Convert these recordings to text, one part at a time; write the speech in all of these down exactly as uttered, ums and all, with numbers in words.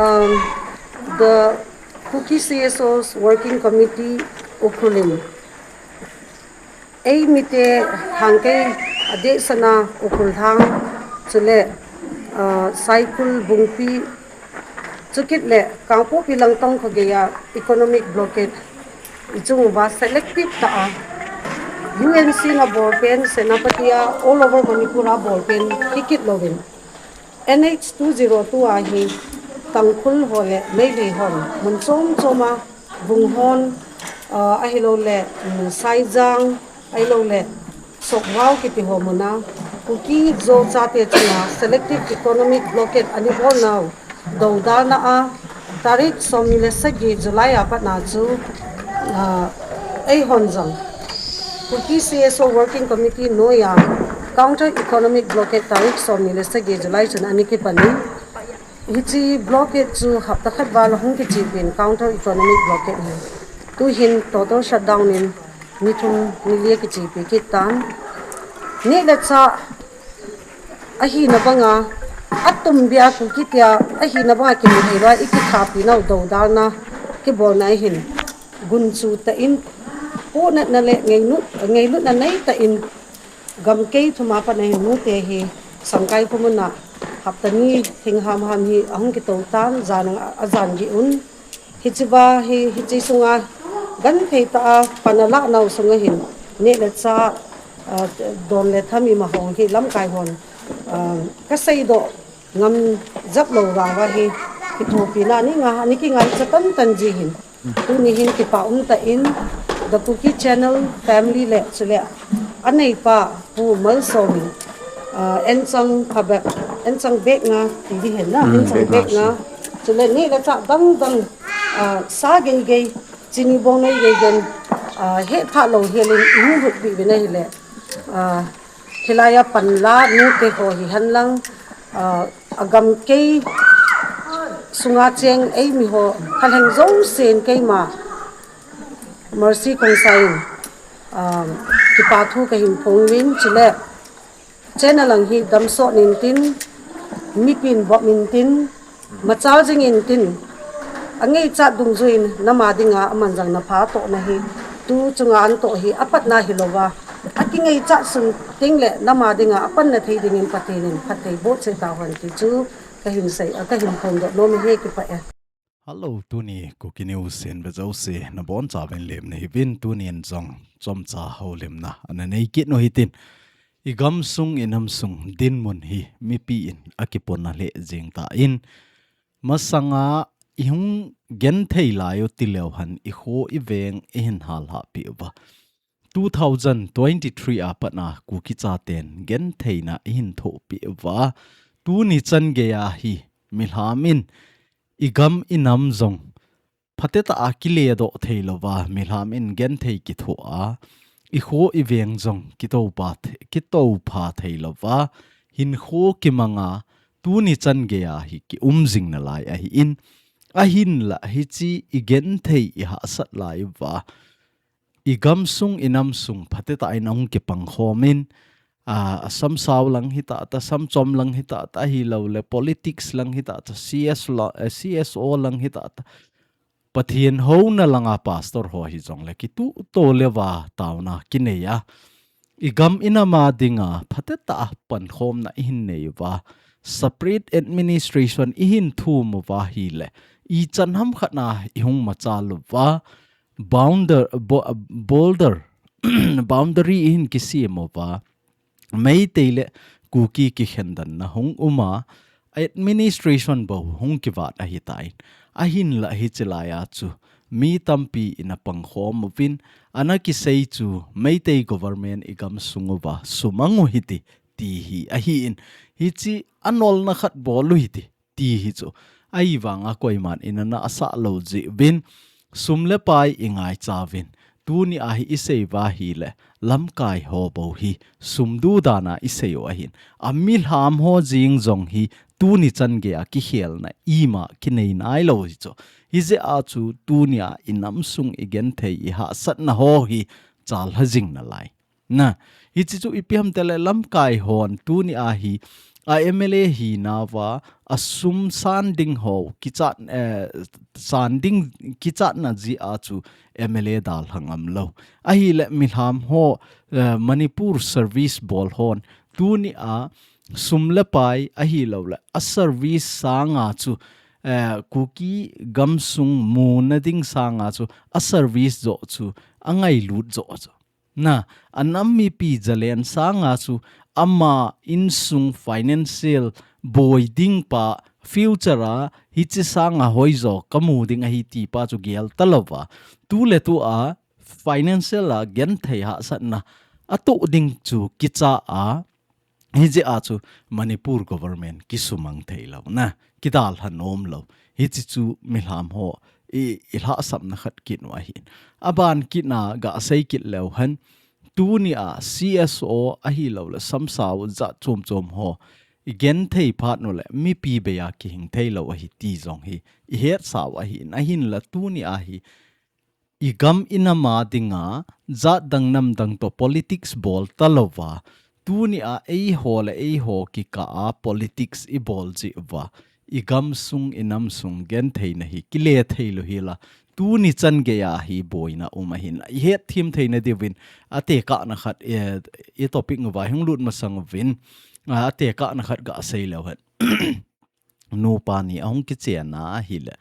Um, the Kuki C S Os Working Committee Ukhrul in, ei mite Hangkei adehsana Ukhrul Lhang, chule, uh, Saikul Bungpi, chukit le Kangpokpi Langtong khogeiya economic blockade ichung uva selective tah a U N C na bolpen, Senapati a, all over Manipur a bolpen kikit louvin, N H two zero two a hi Tangkhul ho le Meitei hon mun chom chom a, Vung hon, ah, ahilou le, um, Saijang, ahilou le Sokvao kiti ho mun a, Kuki Zo chate chunga selective economic blockade ana bol nau dodalna a, tarik somni le sagi July a pat na chu, ah, eihon jong Kuki C S O Working Committee noiya counter economic blockade tarik somni le sagi July chun ana kipan in, hiche blockade chu hapta khat val a hung kichepin counter economic blockade hi. Tuhin total shutdown in ni thum ni li akichepi kit tan. Neh le chah ahina banga, atumbeh a Kuki tia ahina banga kimu thei lou a ikithapi nau dodalna kibolna ahin, gunchu tah in, pohnatna le ngailut, ngailutna nei tah in, gamkai thum a pat a hin nute hi Sangkai khomun a hapta ni thing hamham hi ahung kitou tan, jan a, ajan gih un. Hiche va hi, hiche sunga genthei tah a pan alah nau sunga hin neh le chah, ah, don le tham ima hong hi lamkai hon, ah, kaseidoh ngam jep lou vang uva hi, kithopina ni nga, ni kingaicha tantan ji hin. Tuni hin kipa um tah in, The Kuki Channel family le chule aneipa Pu Malsom in, ah, Enchang Phabep, Enchang Beknga ti ding hen na, Hmm, Enchang Beknga Beknga. Chule neh le chah dang dang, ah, sa gei gei, chini bong nei gei gei, ah, hetphah lou helin ihung lhut peh uvin ahile, ah, hilai a pan la nute ho hihen lang, ah, agamkai sunga cheng eimi ho khalheng jousen keima Mercy Khongsai in, ah, kipa thu kahin phong uvin, chule channel lang hi damsot intin, mipin bop intin, machal jing intin, angaichat dungjuiyin nama dinga amanjang na pha tohna hi, tu chunga anatoh hi apatna hilouva, akingaichat sun tengle nama dinga apanna thei dingin Pathen in phatthei boh cheh tauhen ti chu kahin sei, ah, kahin phongdoh nom e, kipah e. Hello, tuni Kuki News in ve jouse nabonchauvin lemna hiuvin, tunin jong chomcha houlimna ana nei kit u hitin. Igamsung inamsung dinmun hi mipi in akipona lheh jeng tan, masanga ihung genthei lai u tileu hen ikho iveng ihin hallhah peh uva, two thousand twenty-three a pat a Kuki chaten gentheina ihin thoh peh uva, tuni chan geiya hi milham in igam inam jong phatetah a kiledoh theilouva, milham in genthei kithoh a, ikho iveng jong kitoupha the-, kitoupha theilouva, hinkho kimanga tuni chan geiya hi kium jing nalai ahin, ahinla hiche igenthei ihahsat lai uva, igamsung inamsung phatetah in ahung kipangkhom in, ah, asamsao lang hitah tah, samchom lang hitah tah, ahiloule politics lang hitah tah, C S la-, eh, C S O lang hitah tah, Pathen houna langa pastor ho hijongle kituhto leuva taona kinei a, igam inam a dinga phatetah a pankhomna ihin nei uva, separate administration ihin thum uva ahile, ichan hamkhat na ihung machal uva, bounder-, bo-, border, boundary ihin kisem uva, Meitei le Kuki kikhendanna hung um a, administration bou hung kivat ahitan, ahinla hiche laiya chu mi tampi in apangkhom uvin, ana kisei chu Meitei government igamsung uva sumang u hite, ti hi ahin, hiche anolna khat bol u hite, ti hi chu. Ahivanga koiman inana asah lou jeh uvin, sum le pai ingaicha uvin, tunia hi isei uva ahile, lamkai ho bou hi sum du dana isei u ahin, amilham ho jeng jong hi tuni chan geiya kikhelna ima kinei nailou hi chu. Hijeh a chu tunia inamsung igenthei ihahsatna ho hi chalha jing nalai. Na, hiche chu ipi ham itile lamkai hon tunia hi A M L A hina uva, a sum san ding ho, kichat, eh, san ding kichatna jeh a chu M L A dalha ngam lou. Ahile milham ho, eh, Manipur service bol hon, tuni a sum le pai ahilou le, a service sanga chu, eh, Kuki gamsung muna ding sanga chu, a service jo chu, a ngailut jo chu. Na, a nam mipi jalen sanga chu, ama insung financial boi ding pa future a, hiche sanga hoijo kamu ding ahi ti pa chu gel talouva. Tu le tu a financial a genthei hahsatna, a toh ding chu kicha a, hijeh a chu Manipur government kisumang thei lou na, kidalha nom lou. Hiche chu milham ho i, i lhahsamna khat kit u ahin. Aban kit na gasei kit leu hen, tuni a C S O ahilou le samsau jat chom chom ho i genthei phat u le mipi bei a kihing thei lou ahi ti jong hi i hetsau ahin, ahinla tuni a hi i gam i nam a dinga, jat dang nam dang to politics bol talouva. Tuni a eiho le eiho kikah a politics i bol jeh uva, i gamsung i namsung gentheina hi kile thei lou hi la. Tuni chan gei a hi boina um ahin. I hetthem theina diuvin, a tekahna khat, eh, i topic uva hung lut masang uvin, a, a tekahna khat gasei leu hen. Nupa ni ahung kichen a ahile,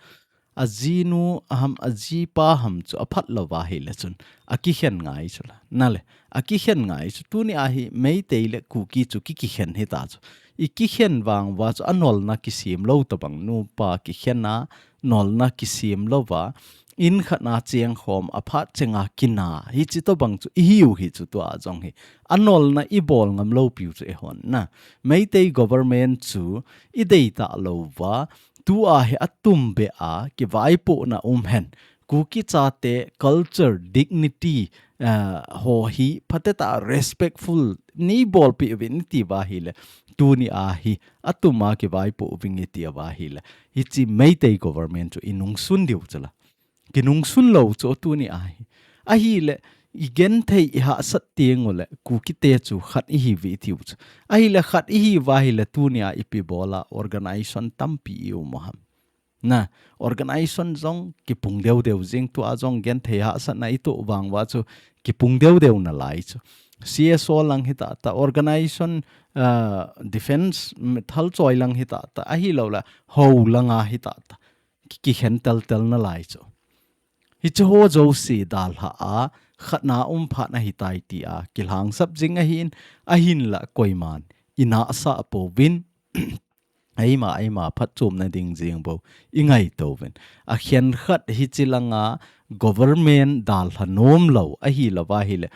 a jinu ham, a jipa ham chu a phat louva ahile chun, a kikhen ngai chu la. Na le, a kikhen ngai chu, tuni a hi Meitei le Kuki chu ki, kikhen hita chu. I kikhen vang uva chu a nolna kisem lou tabang, nupa kikhen a, nolna kisem louva, in khat na cheng khom, a phat chenga kina, hiche tobang chu i hiu hi chu tua jong hi. A nolna i bol ngam lou piu chu eihon na. Meitei government chu i dei talouva, tua hi a tum be a, kivaipohna um hen. Kuki chate culture, dignity, eh, ho hi phatah a respectful nei bolpeh uvin i ti uva ahile. Tuni a hi a tum a kivaipoh uving i ti uva ahile. Hiche Meitei government chu i nungsun diu chu la. Kinungsun lou chu tuni a hi. Ahile, i genthei i hahsat teng u le, Kuki te chu khat i hiuve i tiu chu. Ahile khat i hiu uva ahile tuni a ipi bol a organization tampi i um u ham. Na, organization jong kipung deu deu jing, tua jong genthei hahsatna i toh vang uva chu kipung deu deu nalai chu. C S O lang hita ta, organization, ah, defense, mm, thal choi lang hita ta, ahilou le, ho langa hita ta. Ki, kikhen tel tel nalai chu. Hiche ho jouse dalha a, khat na um phat na hitai ti a, kilhangsap jing ahin, ahinla koiman i nahsah pouvin, eima, eima phatchomna ding jeng bou i ngaito uvin. A khenkhat hiche langa government dalha nom lou, ahilou va ahile,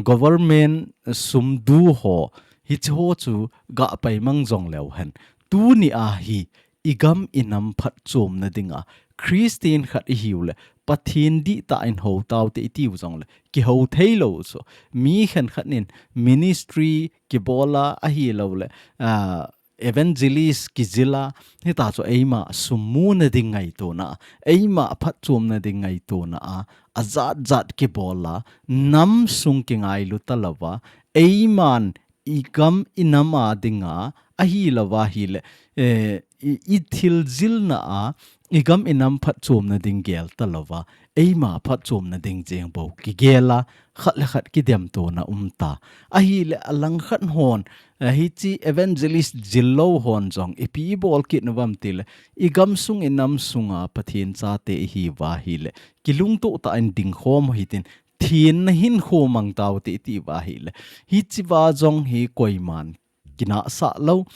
government sum du ho, hiche ho chu gah paimang jong leu hen. Tuni a hi, i gam i nam phatchomna dinga, Christian khat i hiu le, Pathen dihtah in ho taute i tiu jong le, kiho thei lou chu. Mi khenkhat nin ministry kibol a ahilou le, ah, evangelist kijil a, hita chu eima sum muna ding ngaitona, eima phatchomna ding ngaitona a, ajat jat kibol a, nam sung kingailu talouva, eiman i gam i nam a dinga, ahilou va ahile, eh, i, i thil jilna a, i gam i nam phatchomna ding gel talouva, eima phatchomna ding jeng bou kigel a, khat le khat kidemtona um ta. Ahile a langkhat hon, eh, hiche evangelist jil lou hon jong, ipi i bol kit uvam tile, i gam sung i nam sunga Pathen chate i hiu va ahile, kilungtoh tah in dingkhom u hitin, thenna hinkho mang taute i ti uva ahile. Hiche va jong hi koiman kinahsah lou.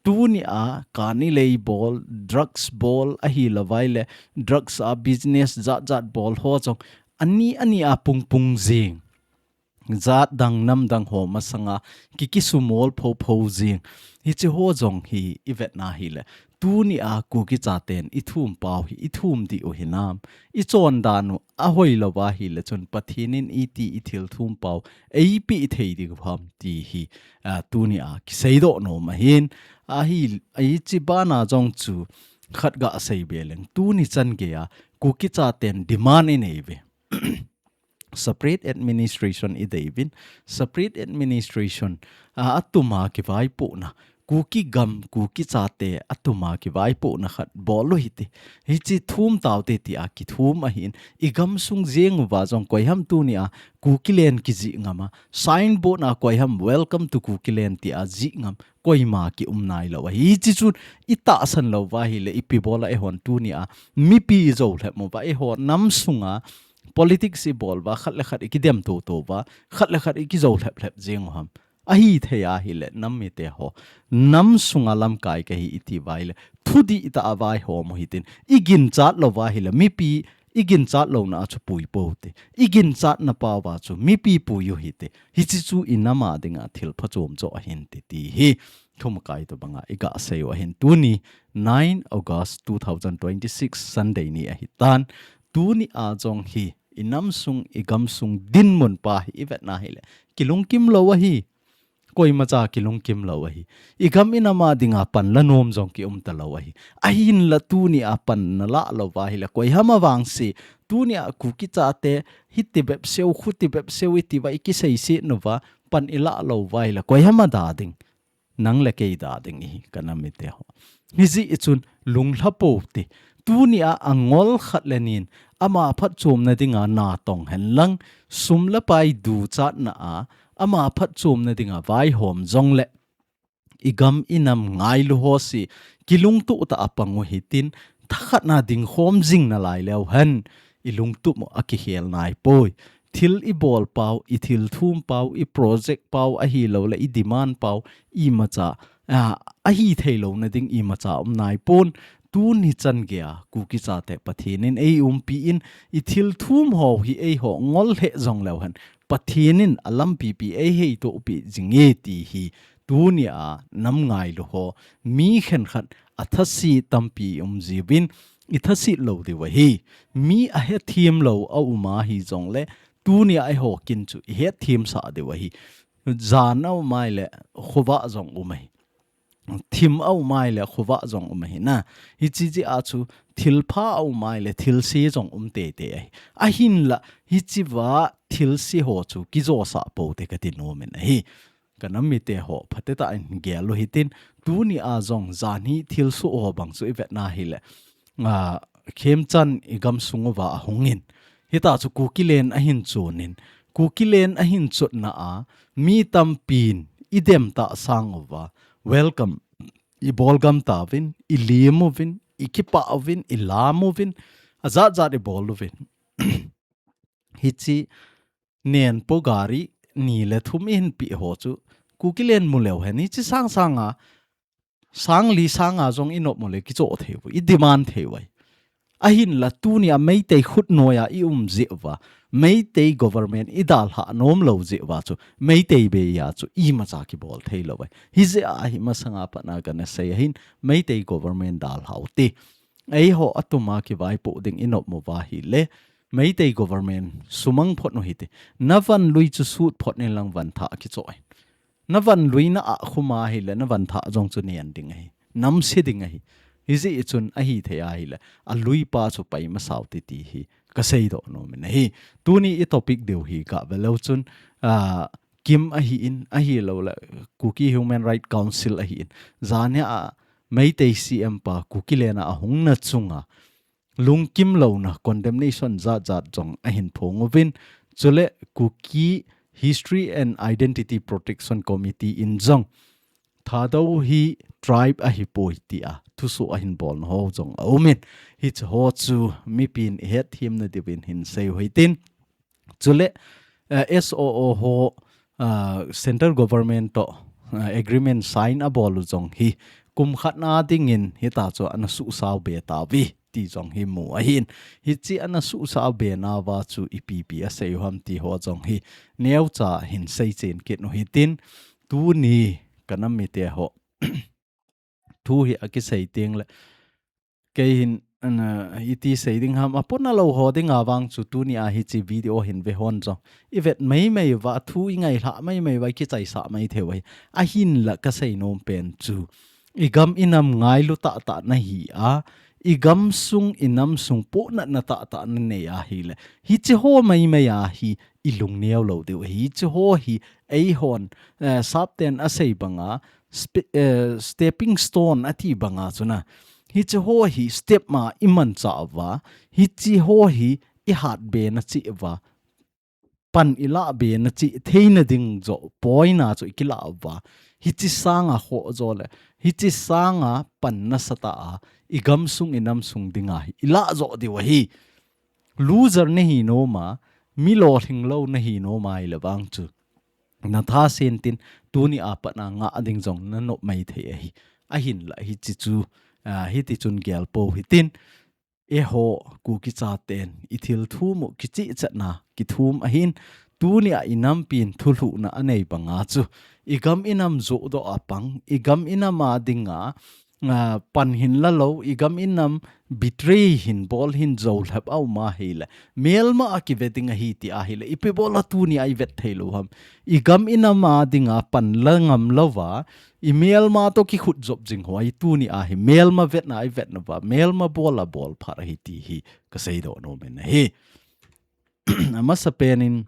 Tuni a kani lei bol, drugs bol, ahilou va ahile, drugs a business jat jat bol ho jong, ani ani a pung pung jing. Jat dang nam dang ho masanga ki, kisumol pho pho jing. Hiche ho jong hi i vetna ahile, tuni a Kuki chaten i thum pau hi, i thum dih u hinam. I chondan u ahoi lou va ahile chun Pathen in iti i thil thum pau eipeh thei ding u ham ti hi, ah, tuni a kiseidoh nom ahin. Ahi, hiche bana jong chu khat gasei be leng. Tuni chan gei a Kuki chaten demand i nei uve. Separate administration i dei uvin, separate administration, a, a tum a kivaipohna, Kuki gam, Kuki chate atuma kivaipohna khat bol u hite. Hiche thum taute tia kithum ahin, i gamsung jeng uva jong koiham tunia Kukiland kijih ngam a, signboard a koiham "Welcome to Kukiland" tia jih ngam, koima kium nailou ahi. Hiche chun i tahsan lou uva ahile, ipi bola eihon tunia mipi i jou lhep uva, eiho nam sunga politics i bol uva, khat le khat i kidem toto uva, khat le khat i kijou lhep lhep jeng u ham? Ahithei ahile, nam mite ho, nam sunga lamkai kahi i ti uva ahile, thudih tah a vaihom u hitin, i ginchat lou uva ahile, mipi i ginchat louna a chu pui pou te. I ginchatna pao uva chu mipi pui u hite. Hiche chu i nam a dinga thil phachom joh ahin ti, ti hi thumakai tobanga i gasei u ahin. Tuni nine August two thousand twenty-six, Sunday ni ahitan. Tunia jong hi i namsung, i gamsung dinmun pa hi i vetna ahile, kilungkim lou ahi. Koimacha kilungkim lou ahi. I gam i nam a dinga pan la nom jong kium talou ahi. Ahinla tunia pan nalah lou uva ahile, koiham avangse, tunia Kuki chate hiti bep seu, khuti bep seu i ti uva i kiseiset uva, pan i lah lou uva ahile, koiham ada ding? Nang le kei da ding ihi, ka nam mite ho. Hijeh chun lunglha pou te. Tunia angol khat le ni in ama phatchomna dinga natong henlang, sum le pai duchatna a ama phatchomna dinga vaihom jongle, i gam i nam ngailu ho si, kilungtup tah a pang u hitin, thakhatna dingkhom jing nalai leu hen, i lungtup u akikhel nai poi. Thil i bol pau, i thil thum pau, i project pau, ahilouleh i demand pau, imacha, a, ahithei louna ding imacha um nai pon. Tuni chan geiya Kuki chate Pathen in ei umpi in, i thil thum ho hi eiho ngol lheh jong leu hen, Pathen in alampi pi ei heitoh pi jing e ti hi tunia nam ngailu ho, mi khenkhat athaset tampi um jiuvin, i thaset lou diu ahi. Mi ahethem lou a um ahi jongle, tunia eiho kin chu i hethem sah diu ahi. Jan a um ahile, khovah jong um ahi. Thim a um ahile, khovah jong um ahi na. Hiche jeh a chu, thilpha a um ahile, thilse jong um teitei ahi. Ahinla, hichea thilse ho chu kijosah pou te kati nom in ahi. Ka nam mite ho, phatecha in gel u hitin, tunia jong janhi thilsoh ho bang chu i vetna ahile, a, Khemchand i gamsung uva ahung in, hita chu Kukiland ahin chon in, Kukiland ahin chotna a, mi tampin i dem tah sang uva, welcome i bol gam tauvin, i lem uvin, i kipah uvin, i lam uvin, ajat jat i bol uvin. Hiche nen po gari ni le thum i hin pe ho chu, Kukiland mu leu hen, hiche sang sanga, sang li sanga jong i nop u le kichoh thei u, i demand thei u ahi. Ahinla tunia Meitei khut noiya i um jeh uva, Meitei government i dalhah nom lou jeh uva chu, Meitei beiya chu imacha kibol thei lou ahi. Hijeh a hi masanga patna kana sei ahin, Meitei government dalhau te. Eiho atuma kivaipoh ding i nop uva ahile, Meitei government sumang phot u hite. Na van lui chu sut phot in lang van thah kichoh in. Na van lui na ah khum ahile, na van thah jong chu nen ding ahi. Namse ding ahi. Hijeh chun ahithei ahile, alui pa chu pai masa u hite ti hi ka seidoh nom in ahi. Tuni i topic diu hi ka ve leu chun, a, KHIM ahi in, ahilouleh Kuki Human Rights Council ahi in. Janhi a Meitei C M pa Kukiland a ahungna chunga lungkim louna condemnation jat jat jong ahin phong uvin. Chule Kuki History and Identity Protection Committee in jong Thadou hi tribe ahipoi tia thusoh ahin bolna ho jong aum in. Hiche ho chu mipin i hetthemna diuvin hin sei u hitin. Chule, eh, S O O ho, ah, central government toh, ah, agreement sign abol u jong hi kum khat na dingin hita chu ana suhsao be tauve ti jong hi mu ahin. Hiche ana suhsao be nauva chu ipi ipi asei u ham ti ho jong hi neocha hin seichen kit u hitin, tuni ka nam mite ho thu hi akisei teng le, kei hin, ana, iti sei ding ham, apona lou ho dinga vang chu tunia hiche video hin ve hon jong i vet maimai uva, thu i ngailhah maimai uva, i kichaisah mai thei u ahi. Ahinla ka sei nom pen chu, i gam i nam ngailu tahtah na hi a, i gamsung i namsung pohnatna tahtah na nei ahile, hiche ho maimai a hi i lungneo lou diu ahi. Hiche ho hi eihon, eh, sapten asei banga, spe- eh, stepping stone ati banga chuna. Hiche ho hi step ma imancha uva, hiche ho hi ihatbena cheh uva, pan ilahbena cheh theina ding joh poina chu ikilah uva. Hiche sanga khoh joh le, hiche sanga pan nasatah a, igamsung inamsung dinga hi ilah joh diu ahi. Loser nahi nom a, mi lolhing lou nahi nom a ahile vang chu, natha sen tin, tuni a pat a ngah ding jong nanop maithei ahi. Ahinla hiche chu, ah, hiti chun gelpo hitin, eiho Kuki chaten ithil thum u kichehchetna kithum ahin, tuni a inampin thulhuhna anei banga chu, igam inam johdoh a pang, igam inam a dinga, ah, pan hinla lou, igam inam betray hin bol hin jou lhep a um ahile, melma a kive ding ahi ti ahile, ipi bola tuni a ivet thei lou ham? Igam inam a dinga pan la ngam louva, imelma toh kikhut jop jing ho hi tuni a hi melma vetna ivetna uva, melma bol a bol phat ahi ti hi kaseidoh nom in ahi. Amasapen in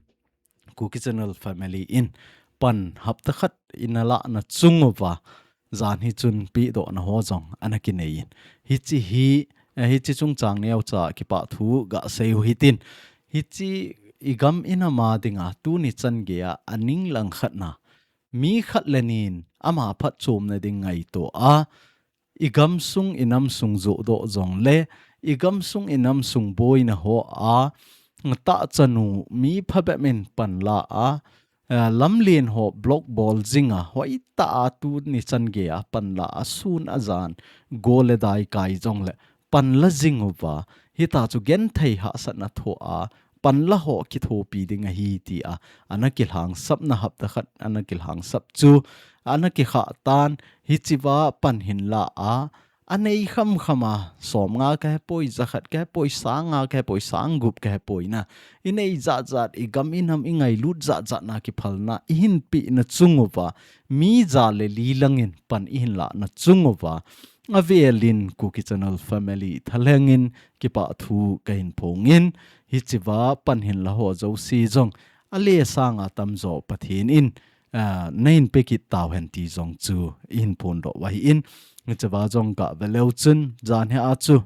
Kuki Channel family in pan hapta khat ina lahna chung uva, jan hi chun pehdohna ho jong ana kinei in. Hiche hi, eh, hiche chungchang neocha kipa thu gasei u hitin. Hiche igam inam a dinga tuni chan geiya aning langkhatna, mi khat le nin ama phatchomna ding ngaito a, igamsung inamsung johdoh jongle, igamsung inamsung boina ho a, tahchanu mi phabep in pan la a, eh, lamlen ho block bol jinga, hoitah a tuni chan geiya pan la a, sun a jan, go le dai kai jongle, pan la jing uva, hita chu genthei hahsatna thoh a, pan la ho kithopi ding ahi tia ana kilhangsapna hapta khat ana kilhangsap chu ana kikhah tan, hichea pan hin la a, anei khamkham a, som nga kahe poi, ja khat kahe poi, sang nga kahe poi, sang gup kahe poi na, inei jatjat, igam inam ingailut jatjatna kiphalna ihin pehna chung uva, mi ja le li langin pan ihin lahna chung uva, avelin Kuki Channel family thalheng in kipa thu kahin phong in, hichea pan hin la ho jouse jong, ale sanga tamjo Pathen in, ah, nahin pekit tauhen ti jong chu ihin phondoh u ahin, hichea jong gave leu chun, jan hi a chu,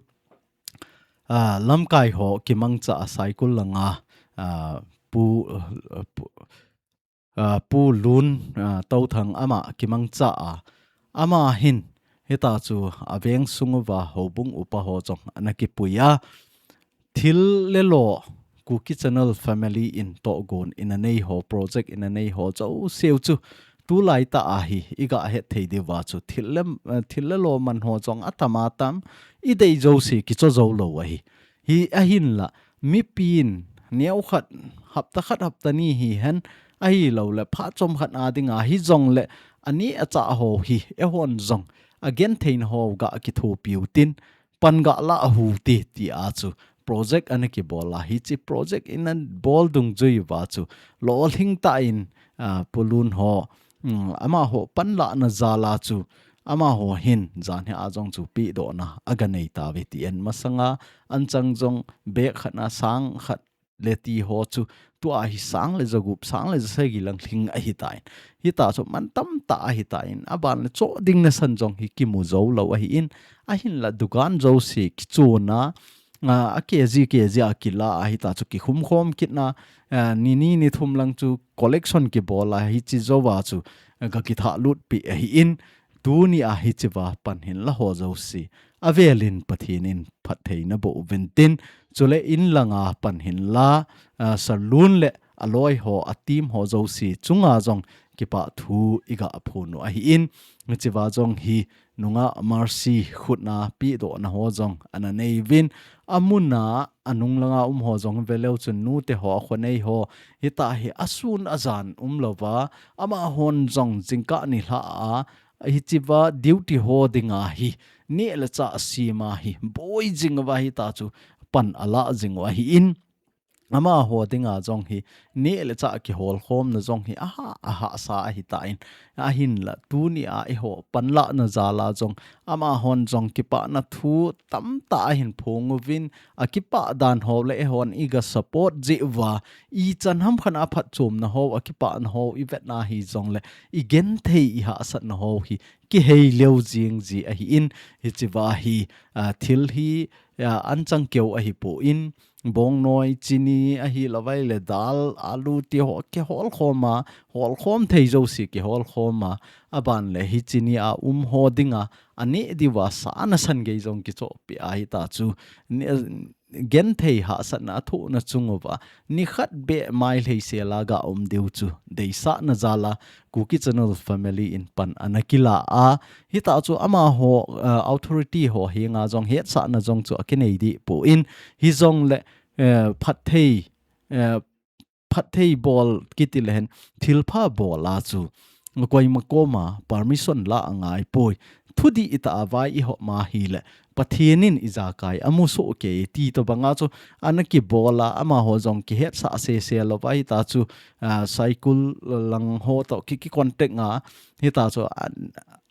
ah, lamkai ho kimangcha a Saikul langa, ah, Pu, ah, Pu, ah, Pu Lun, ah, Touthang ama kimangcha a, ama hin, hita chu aveng sung uva houbung upa ho jong ana kipui a, thil le lo, Kuki Channel family in tohgon ina nei ho, project ina nei ho jouse u chu, tulai tah a hi iga het thei diuva chu, thil le, eh, thil le lo man ho jong atam atam, idei jouse kicho jou lou ahi. Hi ahinla, mipin neokhat, hapta khat hapta ni hihen, ahilouleh phat chomkhat a dinga hijongle, aneh achah ho hi eihon jong agentheina ho ga kithopi u tin, pan ga la ahu te, tia chu project ana kibol a, hiche project ina bol dungjui uva chu, lolhing tah in, ah, Pu Lun ho, um, amaho pan lahna jal a chu, amaho hin jan hi a jong chu pehdohna aga nei tauve ti en masanga, anchang jong bag khat na sang khat le ti ho chu, tua hi sang le jagup, sang le jasagi lang lhing ahitan. Hita chu man tamtah ahitan, aban le cho ding nasan jong hi kimu jou lou ahin, ahinla dukan jouse kichon a, ah, a K G K G a kila a, hita chu kikhum khom kit na, ah, ni ni ni thum lang chu collection kibol a, hiche jouva chu, ah, ga kithahlut peh ahin, tuni a hichea pan hin la ho jouse, avelin Pathen in phattheina boh uvin tin, chule in langa pan hin la, ah, Sir Lun le aloi ho, a team ho jouse chunga jong kipa thu iga phong u ahin, hichea jong hi nungah Mercy khut na pehdohna ho jong ana nei uvin, amun a anung langa um ho jong ve leu chun nute ho, akhonei ho, hita hi asun ajan um louva, amahon jong jingkah nilhah a, hichea duty ho dinga hi, neh le chah asem a hi, boi jing uva hita chu pan ala jing u ahin, amaho dinga jong hi neh le chah kihol khomna jong hi aha, ahahsa ahitan, ahinla tunia eiho panlahna jala jong amahon jong kipana thu tamtah ahin phong uvin, akipah dan ho le eihon iga support jeh uva, ichan hamkhat a phatchomna ho, akipahna ho ivetna hijongle igenthei ihahsatna ho hi kihei leu jing ji ahin, hichea hi, ah, thil hi, ah, anchang keu ahipon, bongnoi, chini ahilouvai le dal, alu ti ho kihol khoma, hol khom thei jouse kihol khoma, aban le hiche nia um ho dinga aneh diuva sa ana san gei jong kichohpeh ahita chu, ni, genthei hahsatna athohna chung uva nikhat beh mailhei sela ga um diu chu deisahna jala Kuki Channel family in pan ana kila a, hita chu amaho, eh, authority ho henga jong hetsahna jong chu akinei deh pon, hijongle, eh, phatthei, eh, phatthei bol kiti le hen, thilpha bol a chu koima koma permission la angaipoi. Thudih itah a vai ihop ma hile Pathen in ijakai amu soh kei ti tobanga chu ana kibol a, amaho jong kihetsah sese louva hita chu, ah, Saikul lang ho toh ki, ki contact a hita chu, ah,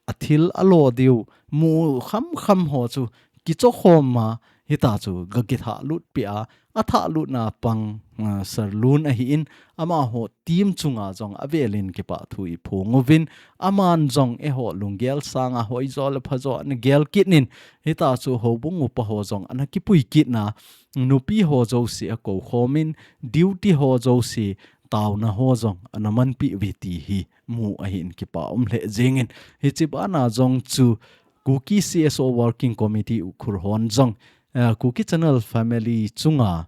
athil alo diu mu khamkham ho chu kichokhom a, hita chu ga kithahlut peh a, athahlut na pang, ah, Sir Lun ahin, amaho team chunga jong avelin kipah thu iphong uvin, aman jong eiho lunggel sanga hoijo le phajo ana gel kit in, hita chu houbung upa ho jong ana kipui kit na, nupi ho jouse akou khom in, duty ho jouse, taona ho jong ana manpeh uve ti hi mu ahin, kipah um lheh jengin. Hiche bana jong chu Kuki C S O Working Committee Ukhrul hon jong, eh, Kuki Channel family chunga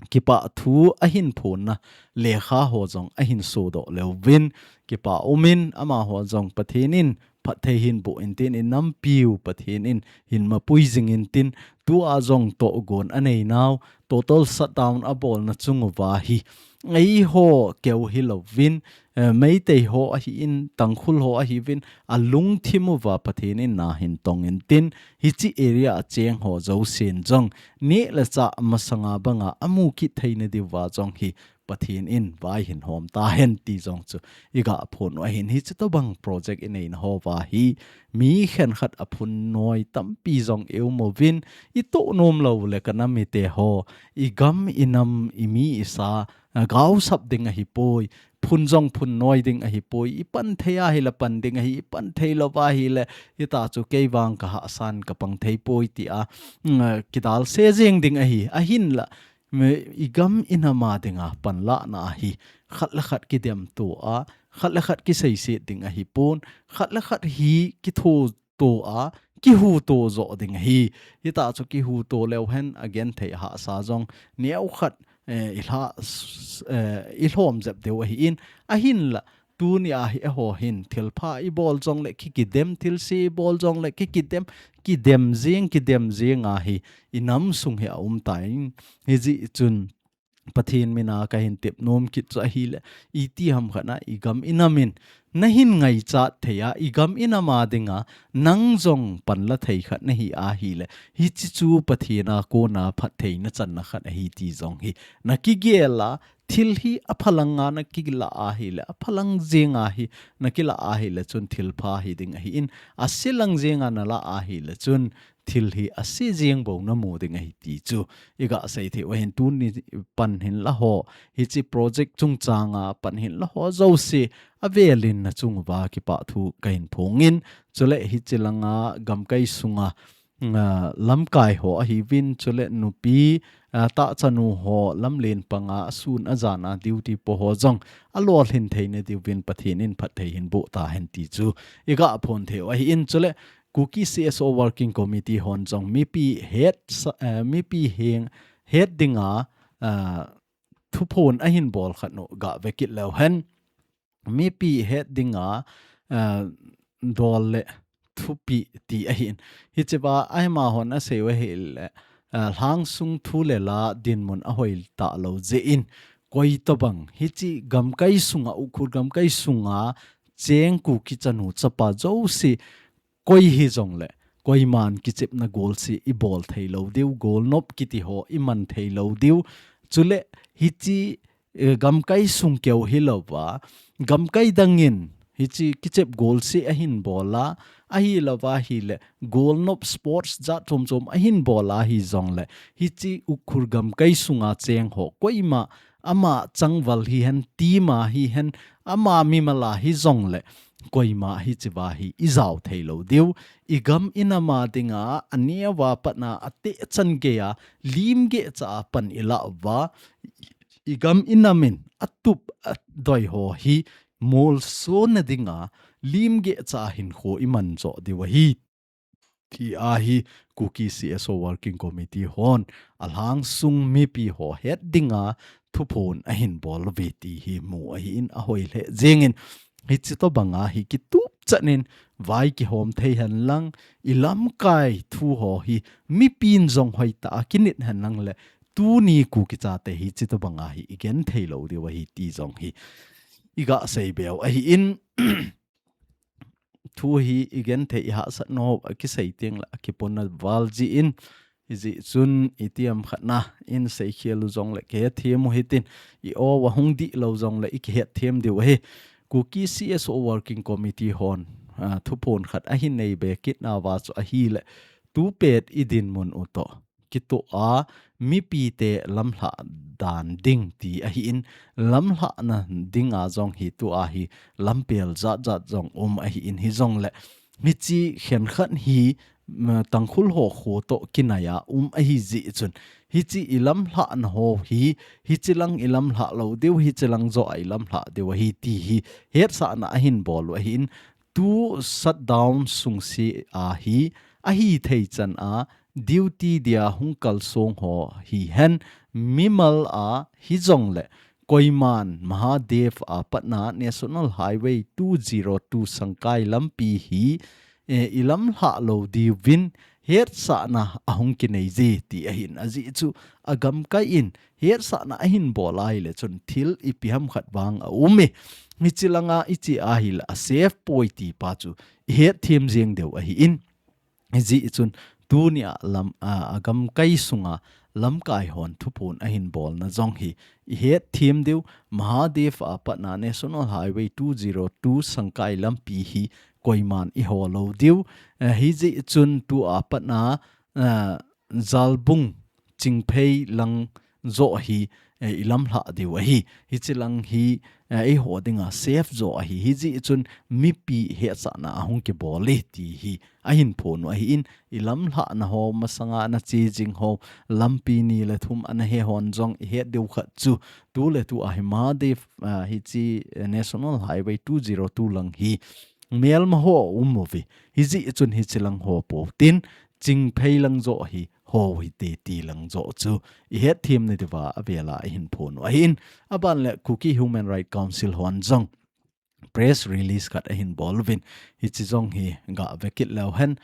kipah thu ahin phonna lekha ho jong ahin sodoh leuvin, kipah umin, amaho jong Pathen in phatthei hin boh intin, inampiu Pathen in hin mapui jing intin, tua jong tohgon anei nau, total shutdown abolna chung uva hi, eiho keu hilouvin, eh, Meitei ho ahin, Tangkhul ho ahiuvin, alungthim uva Pathen in na hin tong intin, hiche area a cheng ho jousen jong neh le chah masanga banga amu kit theina diuva jong hi Pathen in vai hin hom tahen ti jong chu iga phon u ahin, hiche tobang project inei na houva hi mi khenkhat aphun noi tampi jong ium uvin, itoh nom lou le kanam mite ho, igam inam imi isa, ah, gaosap ding ahipoi, phun jong phun noi ding ahipoi, ipan thei ahile pan ding ahi, ipan thei louva ahile hita chu kei vang kahahsan kapang thei poi tia, mm, kidalse jeng ding ahi, ahinla, me, igam inam a dinga panlahna ahi, khat le khat kidemto a, khat le khat kiseiset ding ahipon, khat le khat hi kithoto a, kihuto joh ding ahi. Hita chu kihuto leu hen agenthei hahsa jong neokhat, eh, ilha, s-, eh, ilhom jep diu ahin, ahinla, tunia hi eiho hin thilpha ibol jongle ki, kidem, thilse ibol jongle ki, kidem, kidem jeng, kidem jeng ahi, inam sung hi aum tan, hijeh chun Pathen mina kahin tep nom kit chu ahile, iti hamkhat na igam inam in nahin ngaichat thei a, igam inam a dinga nang jong panla thei khat nahi ahile, hiche chu Pathen a kona phattheina channa khat ahi ti jong hi nakigel a, thil hi aphalang a nakila ahile, aphalang jeng a hi nakila ahile chun thilpha hiding ahin, aselang jeng a nala ahile chun thil hi ase jeng bou namu ding ahi ti chu iga sei thei u ahin, tuni pan hinla ho, hiche project chungchanga pan hinla ho jouse avelin na chung uva kipah thu kahin phongin, chule hiche langa gamkai sunga, ah, lamkai ho ahiuvin, chule nupi, ah, tahchanu ho lamlen panga asun ajan a duty po ho jong alolhin theina diuvin Pathen in phatthei hin boh tahen ti chu iga phon thei u ahin, chule Kuki C S O Working Committee hon jong mipi het sa-, eh, mipi heng het dinga, ah, thuphon ahin bol khat nu ga vekit leu hen. Mipi het dinga, ah, dol le thupeh ti ahin. Hichea amahon asei u ahile, ah, lhangsung thu le la dinmun ahoi talou jeh in, koi tobang hiche gamkai sunga, Ukhrul gamkai sunga cheng Kuki chanu chapa jouse koi hijongle, koiman kichepna golse ibol thei lou diu, golnop kiti ho iman thei lou diu. Chule hichi, eh, gamkai sung keu hilouva, gamkai dangin hichi kichep golseh ahin bola, ahilouva ahile golnop sports jat chom chom ahin bola hijongle, hichi Ukhrul gamkai sunga cheng ho koima ama changval hihen, team a hihen, ama mimal a hijongle, koima hichiva hi ijao theilou diu. Igam inam a dinga, aneo a patna ateh chan geiya, lim geh cha a pan ilah uva, igam inam in atup adoi ho hi molsona dinga, lim geh cha a hinkho iman jo diu ahi. Ti ahi Kuki C S O Working Committee hon alhangsung mipi ho het dinga thuphon ahin bol uve ti hi mu ahin ahoi lheh jengin, hichi tobanga hi kitup chanin vai kihom thei henlang, ilamkai thu ho hi mipin jong hoitah a kinit henlang le tuni Kuki chate hichi tobanga hi igen theilou diu ahi ti jong hi iga sei beu ahin, thu hi igenthei ihahsatna ho akisei tengle akiponna val jin, hijeh chun itiham khatna in seikhel u jongle kihetthem u hitin, i-o a hung dihlou jongle ikihetthem diu ahi. Kuki C S O Working Committee hon, ah, thuphon khat ahin nei be kit nauva chu ahile, tupet idinmun u toh kitoh a, mipite lamlhah dan ding ti ahin, lamlhahna dinga jong hi tua hi lampel jat jat jong um ahin, hijongle hichi khenkhat hi, mm, Tangkhul ho kho toh kinaiya um ahijeh chun, hichi ilamlhahna ho hi, hichilang ilamlhah lou diu, hichilang joh a ilamlhah diu ahi ti hi hetsahna ahin bol u ahin, tu shutdown sungse a hi, ahithei chan a, duty dia hung kalsong ho hihen, mimal a hijongle, koiman Mahadev a patna National Highway two zero two Sangkai lampi hi, eh, ilamlhah lou diuvin hetsahna ahung kinei je ti ahin, ajeh chu agamkai in hetsahna ahin bol ahile chun thil ipi ham khat vang aum e. Hichilanga iche ahile asafe poi ti pa chu ihetthem jeng diu ahin. Hijeh chun tunia lam, a, agamkai sunga lamkai hon thuphon ahin bolna jong hi ihetthem diu, Mahadev a patna National Highway two zero two Sangkai lampi hi koiman iho lou diu. Eh, hijeh chun tua patna, eh, Jalbung Chingphei lang joh hi, eh, ilamlhah diu ahi. Hichilang hi, eh, eiho dinga safe joh ahi. Hijeh chun mipi hetsahna ahung kibol e ti hi ahin phon u ahin, ilamlhahna ho masanga nache jing ho, lampi ni le thum ana he hon jong ihet diu khat chu, tu le tu a hi Mahadev, ah, hichi, eh, National Highway two zero two lang hi melma ho aum uve. Hijeh chun hichilang ho pou tin, Chingphei lang joh hi ho hite ti lang joh chu ihetthem na diuva avela ihin phon u ahin, aban le Kuki Human Rights Council hon jong press release khat ahin bol uvin, hichi jong hi gave kit leu hen,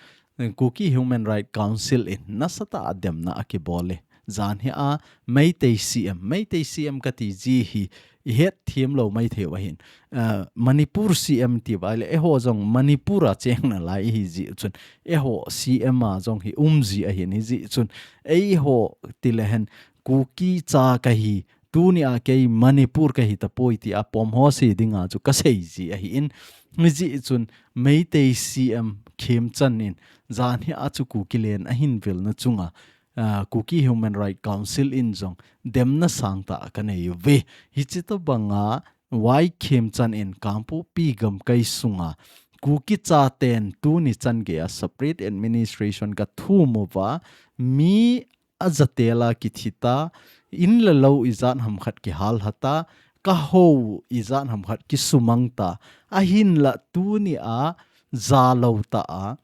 Kuki Human Rights Council in nasatah a demna akibol e. Jan hi a Meitei C M, Meitei C M kati ji hi ihetthem lou maithei u ahin. Ah, Manipur C M ti uva le, eiho jong Manipur a cheng nalai ihi jeh chun, eiho C M a jong hi um ji ahin, hijeh chun, eiho tile hen Kuki cha kahi, tunia kei Manipur kahi tapoi tia pom ho sei dinga chu kasei ji ahin. Hijeh chun Meitei C M Khemchand in jan hi a chu Kuki len ahin velna chunga, ah, Kuki Human Rights Council in jong demna sangtah kanei uve. Hichi tobanga Y Khemchand in Kangpokpi gamkai sunga Kuki chaten tuni chan geiya separate administration kathum uva, mi ajatel a kithi ta, in le lou ijat ham khat kihal lha ta, kahou ijat ham khat kisumang ta, ahinla tunia jalou ta a,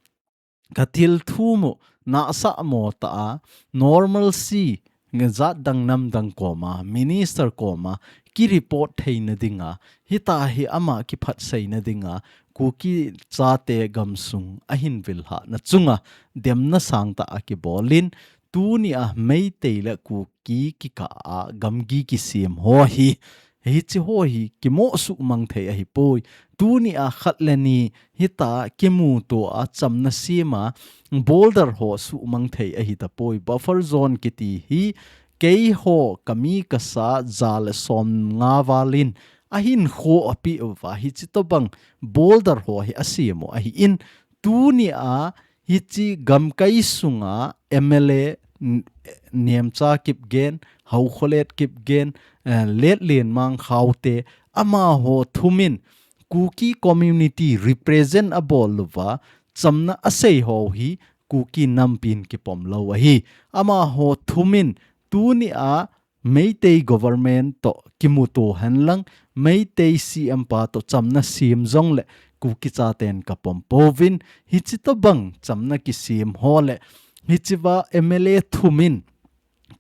kathil thum u nahsah mo ta a, normalcy, jat dang nam dang koma, minister koma, ki report theina dinga, hita hi ama kiphat seina dinga, Kuki chate gamsung ahin vil lhahna chunga, demna sangtah akibol in, tunia Meitei le Kuki kikah a gamgi kisem ho hi, hichi ho hi kimoh suhmang thei ahipoi. Tunia khat le ni hita kimuto a chamna sem a, border ho suhmang thei ahi tapoi. Buffer zone kiti hi keiho kami kasa ja le som nga valin ahin kho api uva, hichi tobang border ho hi asem u ahi in, tuni a hichi gamkai sunga M L A n-, Nemcha Kipgen, Haokholet Kipgen, eh, Letlenmang Khaute, amaho thumin Kuki community represent abol uva, chamna asei ho hi Kuki nampin kipom lou ahi. Amaho thumin tuni a Meitei government to kimuto henlang, Meitei C M pa to chamna sem jongle Kuki chaten kapom pouvin, hichi tobang chamna kisem ho le, hichiva M L A thumin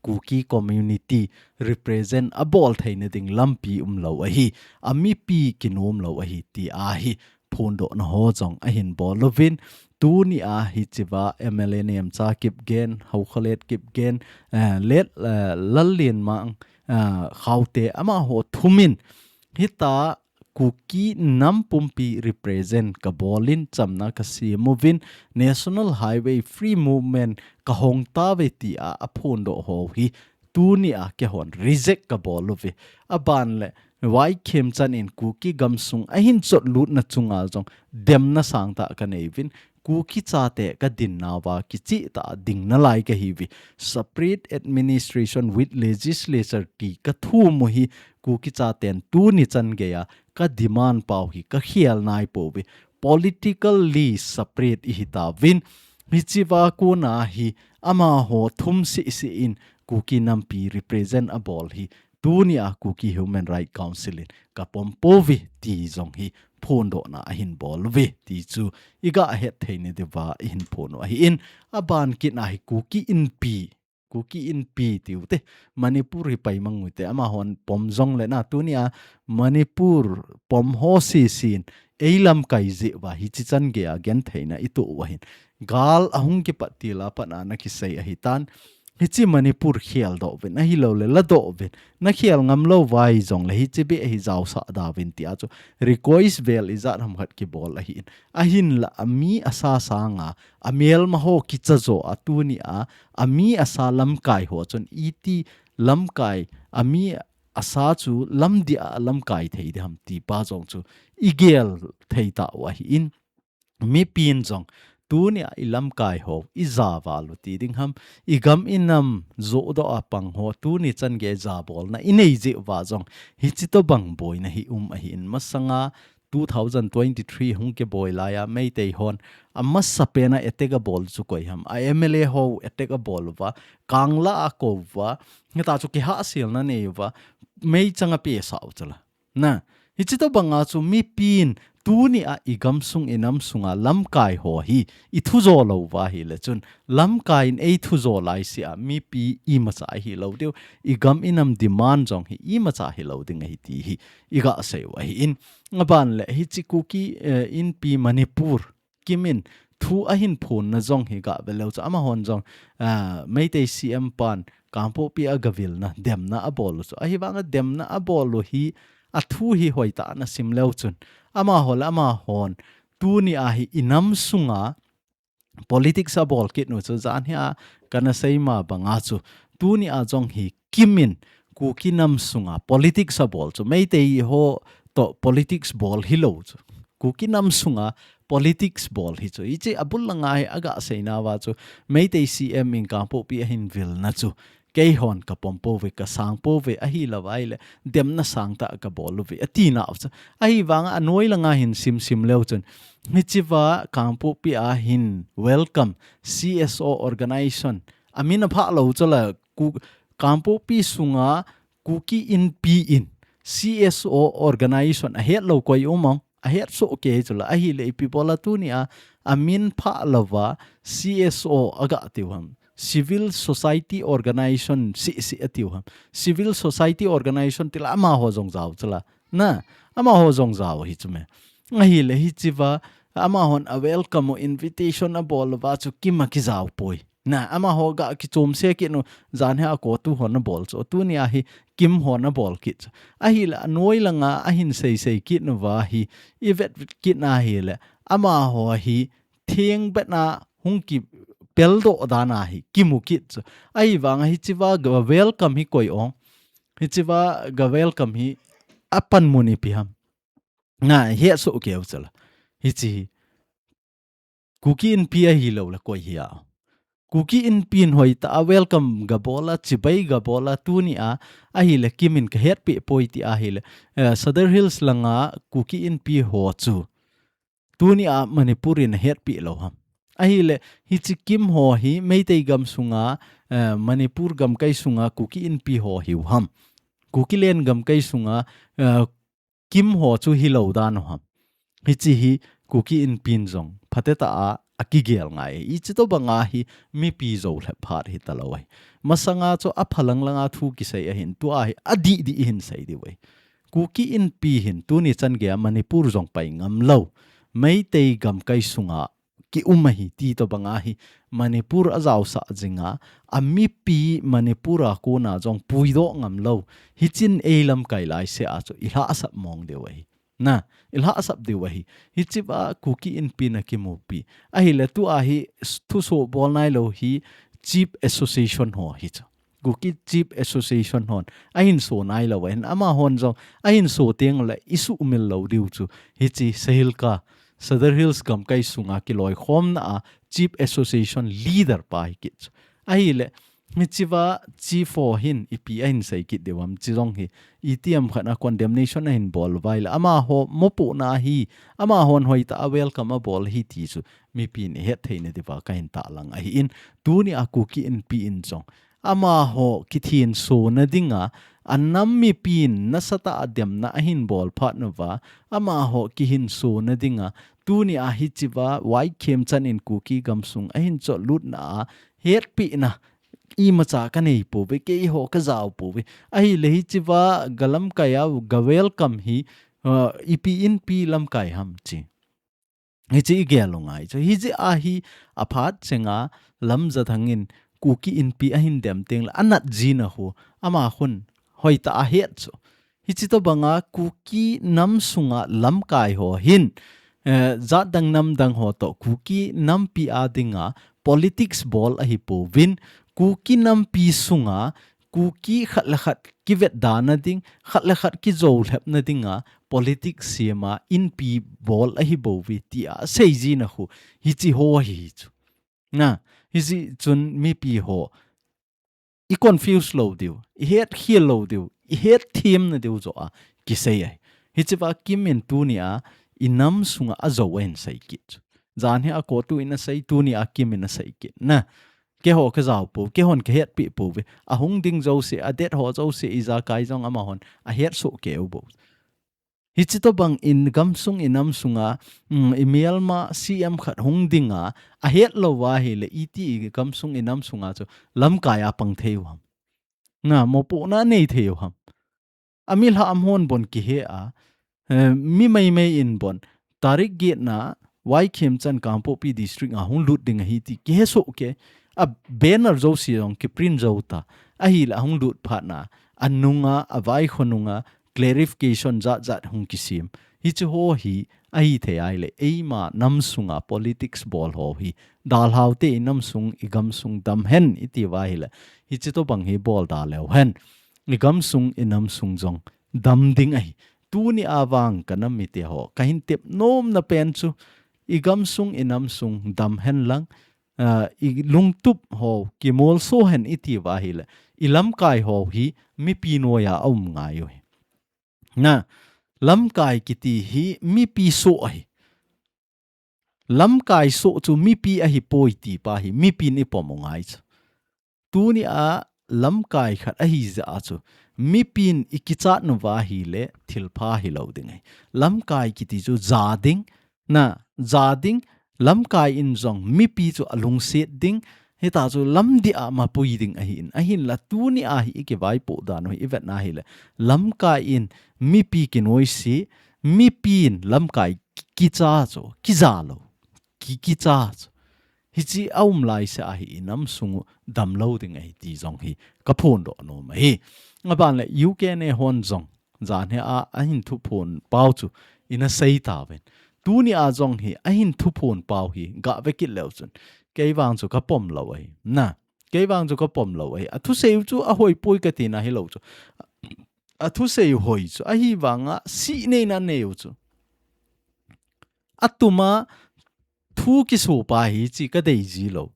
Kuki community represent abol theina ding lampi umlou ahi, amipi kinom lou ahi ti ahi phondohna ho jong ahin bol uvin, tuni a hichiva M L A Nemcha Kipgen, Haokholet Kipgen, eh, Let, eh, Letlenmang, eh, Khaute amaho thumin hita Kuki nam pumpi represent kabolin chamna kasem uvin, National Highway Free Movement kahong tave tia aphondoh ho hi tuni a keihon reject kabol uve. Aban le Y Khemchand in Kuki gamsung ahin chotlutna chunga jong demna sangtah kanei uvin, Kuki chate kadin nauva kicheh tah a ding nalai kahiuve. Separate administration with legislature ti kathum u hi Kuki chaten tuni chan geiya kademand pau hi kakhel nai pouve. Politically separate ihi tauvin, hichiva kona hi amaho thum seh seh in Kuki nampi represent abol hi tuni a Kuki Human Rights Council in kapom pouve ti jong hi phondohna ahin bol uve ti chu iga het theina diuva ihin phon u ahi in, aban kit a hi Kuki Inpi, Kuki Inpi tiu te, Manipur hi paimang u te, amahon pom jongle na tuni a Manipur pom ho seh seh in eilamkai jeh uva hichi chan geiya gentheina ito u ahin. Gal ahung kipat til a pat a nakisei ahitan, hichi Manipur kheldoh uvin, ahilouleh ladoh uvin, nakhel ngam lou uva hijongle hichi beh hi jaosah da uvin tia chu request vel ijat ham khat kibol ahi in. Ahinla ami asa sanga amelma ho kicha jo a tuni a ami asa lamkai ho chun iti lamkai, ami asa chu lamdih a lamkai thei ding ham ti pa jong chu igel thei tau ahi in. Mipin jong tuni a ilamkai ho ija val u ti ding ham, igam inam jodoh a pang ho tuni chan geiya jabolna inei jeh uva jong hichi tobang boina hi um ahi in. Masanga two thousand twenty-three hung kiboi laiya Meitei hon amasapen a attack abol chu koi ham, a M L A ho attack abol uva, Kangla a akou uva, hita chu kihahselna nei uva, meichang apesah u chu la. Na, hichi tobanga chu mipin tuni a igamsung inamsunga lamkai ho hi ithu jo lou uva ahile chun, lamkai in eithu jo laisea mipi imacha ahi lou diu, igam inam demand jong hi imacha hilou ding ahi ti hi iga sei u ahi in. Aban le hichi Kuki, eh, Inpi Manipur kimin thu ahin phonna jong hi ga ve leu chu, amahon jong, ah, Meitei C M pan Kangpokpi a gavilna demna abol u chu, ahivanga demna abol u hi athu hi hoitah a nasim leu chun, amaho le amahon tuni a hi inamsunga politics abol kit u chu, janhi a kana sei ma banga chu, tuni a jong hi kimin Kuki namsunga politics abol chu, Meitei ho to politics bol hilou chu, Kuki namsunga politics bol hi chu. Hichi abul langa hi aga seina uva chu, Meitei C M in Kangpokpi ahin vilna chu keihon kapom pouve, kasang pouve, ahilou ahile demna sangtah kabol uve atina u chu. Ahivanga anoi langa hin simsim leu chun, hichiva Kangpokpi a hin welcome C S O organization, amin aphah lou chu la, Ku-, Kangpokpi sunga Kuki Inpi in C S O organization ahet lou koi um ong, ahet soh kei chu la, ahile ipi bola tuni a amin phah louva C S O aga tiu ham, civil society organization seh seh atiu ham, civil society organization ti la amaho jong jao chu la, na, amaho jong jao hi chu me. Ahile hichiva amahon a welcome u, invitation abol uva chu kim a kijao poi. Na, amaho ga kichom se kit u, janhi a CoTU hon abol chu, tuni a hi kim hon abol kit chu. Ahile anoi langa ahin sei sei kit uva hi ivet kit na hile, amaho hi thengbeh na hung ki peldoh dan ahi, kimu kit chu. Ahivang hichea ga welcome hi koi ong. Hichea ga welcome hi apanmun ipi ham. Na, hesoh keu chu la. Hiche hi. Kuki Inpi ahilou le koi hi a. Kuki Inpi in hoitah a welcome ga bol a, chibai ga bol a, tunia, ahile KIM in ka hetpi poi ti ahile, eh, Sadar Hills langa Kuki Inpi ho chu. Tunia Manipur in ahetpi lou ham. Ahile, hiche KIM ho hi, Meitei gam sunga, eh, Manipur gamkai sunga Kuki Inpi ho hiu ham. Kuki len gamkai sunga, eh, KIM ho chu hilou dan u ham. Hiche hi Kuki Inpi in jong phatecha a, akigel ngai. Hiche tobanga hi mipi jou lhep phat hitalou ahi. Masanga chu aphalang langa thu kisei ahin tua hi adih dih hin sei diu ahi. Kuki Inpi hin tuni chan geiya Manipur jong pai ngam lou. Meitei gamkai sunga kium ahi ti tobanga hi Manipur ajaosah jinga, amipi Manipur a kona jong puidoh ngam lou. Hichin ei lamkai laisea chu ilhahsap mong diu ahi. Na, ilhahsap diu ahi. Hichea Kuki Inpi in akimupi. Ahile tua hi s-, thuso bol nailou hi Chief Association ho hi chu. Kuki Chief Association hon ahin so nailou ahin amahon jong ahin so teng le isuhmil lou diu chu. Hiche SAHILCA, Sadar Hills gamkai sunga kiloikhomna a Chief Association leader pa hi kit chu. Ahile, hichea Chief ho hin ipi ahin sei kit diu ham, chi jong hi itiham khat a condemnation ahin bol uva ahile amaho mopohna hi, amahon hoitah a welcome abol hi ti chu mipi in ihet theina diuva kahin tahlang ahin, tunia Kuki Inpi in jong amaho kithenso na dinga, anam mipin nasatah a demna ahin bol phat nauva, amaho kihinso na dinga, tunia hichea Y Khemchand in Kuki gamsung ahin chotlutna a, hetpina imacha kanei pouve, keiho kajao pouve. Ahile hichea ga lamkai a, ga welcome hi, uh, ipi Inpi lamkai ham chi. Hiche igel u ngai chu. Hijeh a hi aphat chenga Lamjathang in Kuki Inpi ahin dem teng le anat jina hu, ama khun hoitah a het chu. Hiche tobanga Kuki nam sunga lamkai ho hin, eh, jat dang nam dang ho toh Kuki nampi a dinga politics bol ahi pouvin, Kuki nampi sunga Kuki khat le khat kivetda na ding, khat le khat kijolhep na dinga politics sema Inpi bol ahi bouve tia asei jina hu, hiche ho ahi chu. Na, hiche chun mipi ho i confuse lou diu, i hetkhel lou diu, i hetthem na diu joh a kisei ahi. Hichea Kim in tunia i nam sunga ajou ahin sei kit chu. Jan hi a CoTU in asei, tunia Kim in asei kit. Na, keiho kajao pou, keihon kahetpi pouve. Ahung ding jouse, a date ho jouse, ijakai jong amahon ahet soh kei u bou. Hiche tobang in gamsung i nam sunga, um, i melma C M khat hung dinga, ahet lou va ahile, iti i gamsung i nam sunga chu lamkai a pang thei u ham. Na, mopohna nei thei u ham. Ami lham hon bon kihe a, eh, mi maimai in bon, tarik get na, Y Khemchand Kangpokpi District a hung lut ding ahi ti kihe soh kei, a banner jouse jong kiprint jou ta, ahile ahung lut phat na, anunga, avaikhonunga, clarification jat jat hung kisem. Hiche ho hi, ahithei ahile, eima nam sunga politics bol ho hi, dalhau te i nam sung, i gamsung dam hen, iti va ahile, hiche tobang hi bol da leu hen, i gamsung, i nam sung jong dam ding ahi. Tunia vang ka nam mite ho, kahin tep nomna pen chu, i gamsung, i nam sung dam hen lang, ah, i lungtup ho kimolso hen iti va ahile, i lamkai ho hi mipi noiya aum ngai u hi. Na, lamkai kiti hi mipi soh ahi. Lamkai soh chu mipi ahi poi ti pa hi, mipin i pom u ngai chu. Tunia lamkai khat ahi jeh a chu, mipin i kichat nauva ahile, thilpha hilou ding ahi. Lamkai kiti chu ja ding, na, ja ding, lamkai in jong mipi chu alungset ding, hita chu lamdih a mapui ding ahin, ahinla tunia hi i kivaipoh dan u hi i vetna ahile, lamkai in mipi kinoise, mipin lamkai ki-, kicha chu, kija lou, ki-, kicha chu. Hiche aum laise ahi i nam sung u damlou ding ahi ti jong hi kaphondoh nom ahi. Aban le U K N A hon jong, jan hi a, ahin thuphon pau chu, ina sei tauvin. Tunia jong hi, ahin thuphon pau hi, gave kit leu chun. Kei vang chu ka pom lou ahi. Na, kei vang chu ka pom lou ahi. A thusei u chu a hoipoi ka tina hilou chu. A thusei u hoi chu. Ahivanga si nei na nei u chu. A tuma thu kisopa hi chi ka dei ji lou.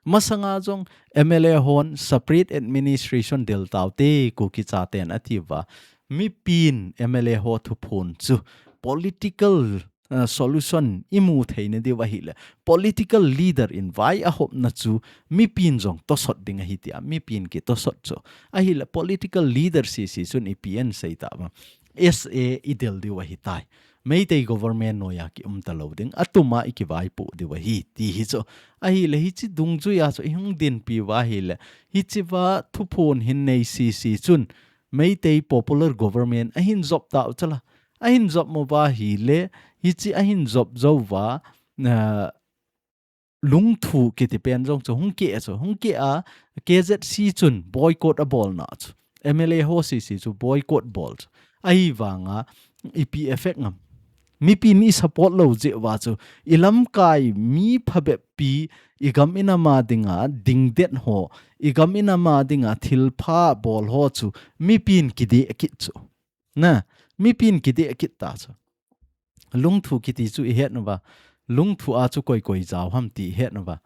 Masanga jong M L A hon separate administration del tau te Kuki chaten a ti uva. Mipin M L A ho thuphon chu political uh, solution i mu theina diu ahile political leader in vai a hopna chu mipin jong tosot ding ahi tia mipin ki tosot chu ahile political leader sisi chun i P N sei ta ba S A i del diu ahi tai. Meitei government noia ki um ta lou ding a tuma i kivaipo diu ahi ti hi chu ahile hichi dungjuia chu i hung dinpi uva ahile hichi va thuphon hin nei sisi chun Meitei popular government ahin jop ta u chala ahin jop mo va hile hichi ahin jop jo va uh, lungthu kiti pen jong chu hung ke chu hung ke a K Z C chun boycott a bol na chu M L A ho sisi chu boycott bol chu ahivanga ipi effect ngam mipin i support lou jeh uva chu i lamkai mi phabep pi i gam i nam a dinga dingdet ho i gam i nam a dinga thilpha bol ho chu mipin kidei kit chu na mipin kidei kit ta chu lungthu kiti chu i het nu va lungthu a chu koi koi jao ham ti i het nu va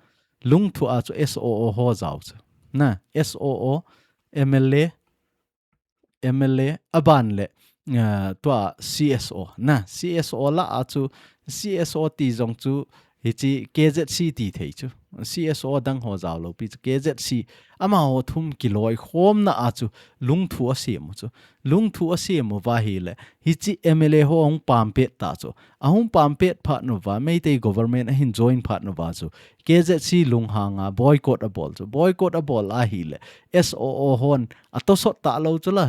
lungthu a chu S O O ho jao chu na S O O M L A M L A aban le uh, tua C S O na C S O la a chu C S O ti jong chu hichi K Z C ti thei chu C S O dang ho jao lou pi chu K Z C amaho thum kiloi khomna a chu lungthu a sem u chu lungthu a sem uva hile hichi M L A ho hung pampet ta chu a hung pampet phat nu va Meitei government ahin join phat nu va chu K Z C lunghanga boycott a bol chu boycott a bol ahile S O O hon a tosot ta lou chu la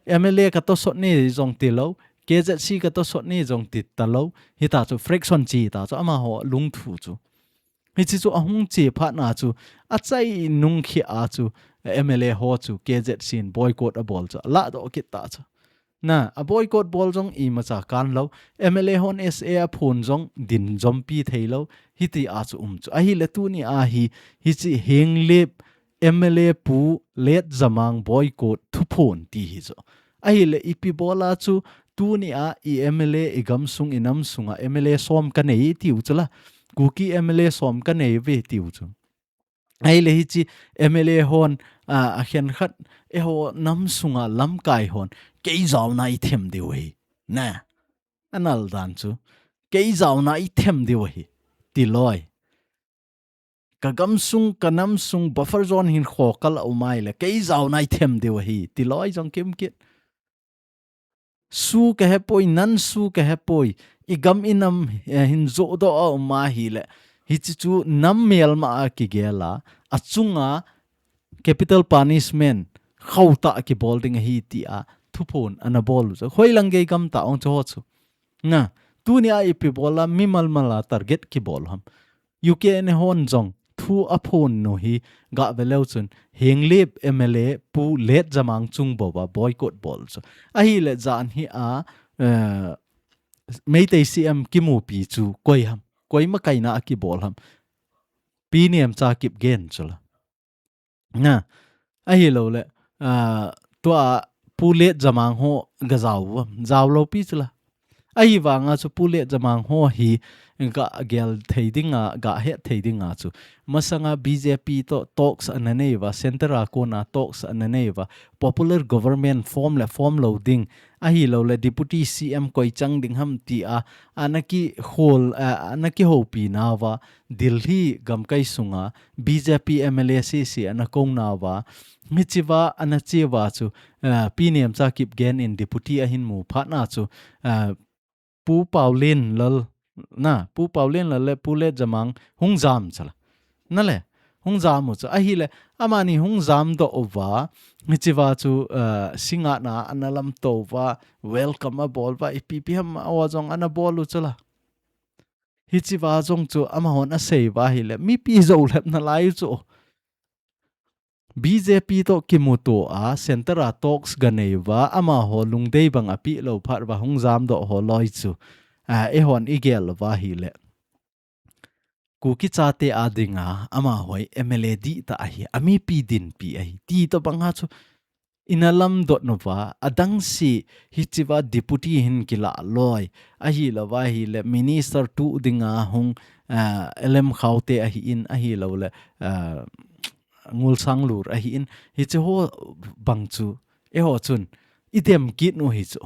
M L A ka tosot ni jong ti lou K Z C ka tosot ni jong ti ta lou hita chu fraction chi ta chu amaho lungthu chu hichi chu a hung che phat na chu a chai nung khi a chu M L A ho chu K Z C in boycott a bol chu la do kit ta chu na a boycott bol jong i macha kan lou M L A hon S A a phon jong din jom pi thei lou hiti a chu um chu ahile tuni a hi hichi Henglep M L A pu Let Zamang boycott thuphon ti hi chu ahile ipi bola chu tuni a i M L A i gam sung i nam sunga M L A som ka nei ti u chu la Kuki M L A som ka nei ve ti u chu ahile hichi M L A hon a khen khat e ho nam sunga lamkai hon kei jaona i them diu hi na anal dan chu kei jaona i them diu hi ti loi ka gam sung ka nam sung buffer zone hin kho kal a um ai le kei jaona i them diu hi ti loi jong kim kit su ka hepoi nan su ka hepoi i gam i nam hin jo do a um a hi le hichi chu nam mel ma a kigela a chunga capital punishment khauta kibol ding ahi ti a thuphon ana bol u chu hoi lang gei gam ta ong chu ho chu na tuni a ipi bola mimal mala target kibol ham U K ne hon jong thu a phon nu hi ga veleu chun Henglep M L A pu Let Zamang chung bova boycott bol chu ahile jan hi a uh, Meitei C M kimupi chu koi ham koi ma kaina a kibol ham Pi Nemcha Kipgen chu la na ahilou le uh, tua pu Let Zamang ho ga jao jao lou pi chu la Ahivanga chu pu Let Zamang ho hi ga gel thei dinga ga het thei dinga chu masanga B J P to talks ana nei va center a kona talks ana nei va popular government form le form lo ding ahilou le deputy C M koi chang ding ham ti a ana ki hol ana ki hopi na va Delhi gamkai sunga B J P M L A C C ana kong na va hichiva ana chiva chu uh, Pi Nemcha Kipgen in deputy ahin mu phat na chu uh, Pu Paulin Lal na Pu Paulin Lal le Pu Let Zamang hung jam chala na le hung jam u chu ahile amani hung jam do uva hichiva chu uh, singa na ana lam to va welcome a bol va ipi pi ham a jong ana bol u chala hichiva jong chu amahon a sei va hile mipi zo lhep na lai chu B J P to kimuto a center a talks ga nei va amaho lungdei bang a pi lo phat va hung jam do ho loi chu a e hon i gel va hi le Kuki chate a dinga amaho hi M L A dihtah ahi, amipi dinpi ahi, ti tobang a chu ina lamdot uva, adang si hichea deputy hin kilah loi, ahilouva ahile minister tu dinga hung, ah, L M Khaute ahin, ahilouleh, ah, Ngulsanglur ahin, hiche ho bang chu, eiho chun, idem kit u hi chu.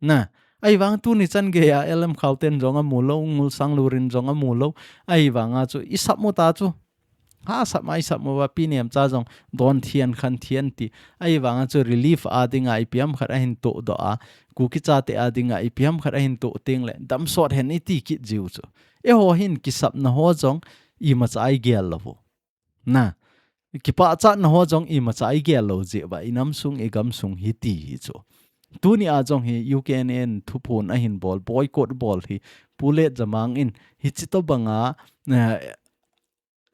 Na, ahivang tuni chan geiya L M Khaute'n jong amu lou, Ngulsanglur in jong amu lou, ahivanga chu isap u ta chu. Hasap ma isap uva Pi Nemcha jong don thian khan thian ti. Ahivanga chu relief a dinga ipi ham khat ahin todoh a, Kuki chate a dinga ipi ham khat ahin to teng le damsot hen iti kit jiu chu. Eiho hin kisapna ho jong imacha igel lou u. Na, kipachatna ho jong imacha igel lou jeh uva, inam sung, igam sung hi ti hi chu. Tuni a jong hi U K N A in thuphon ahin bol, boycott bol hi, Pu Letjamang in, hiche tobanga, eh,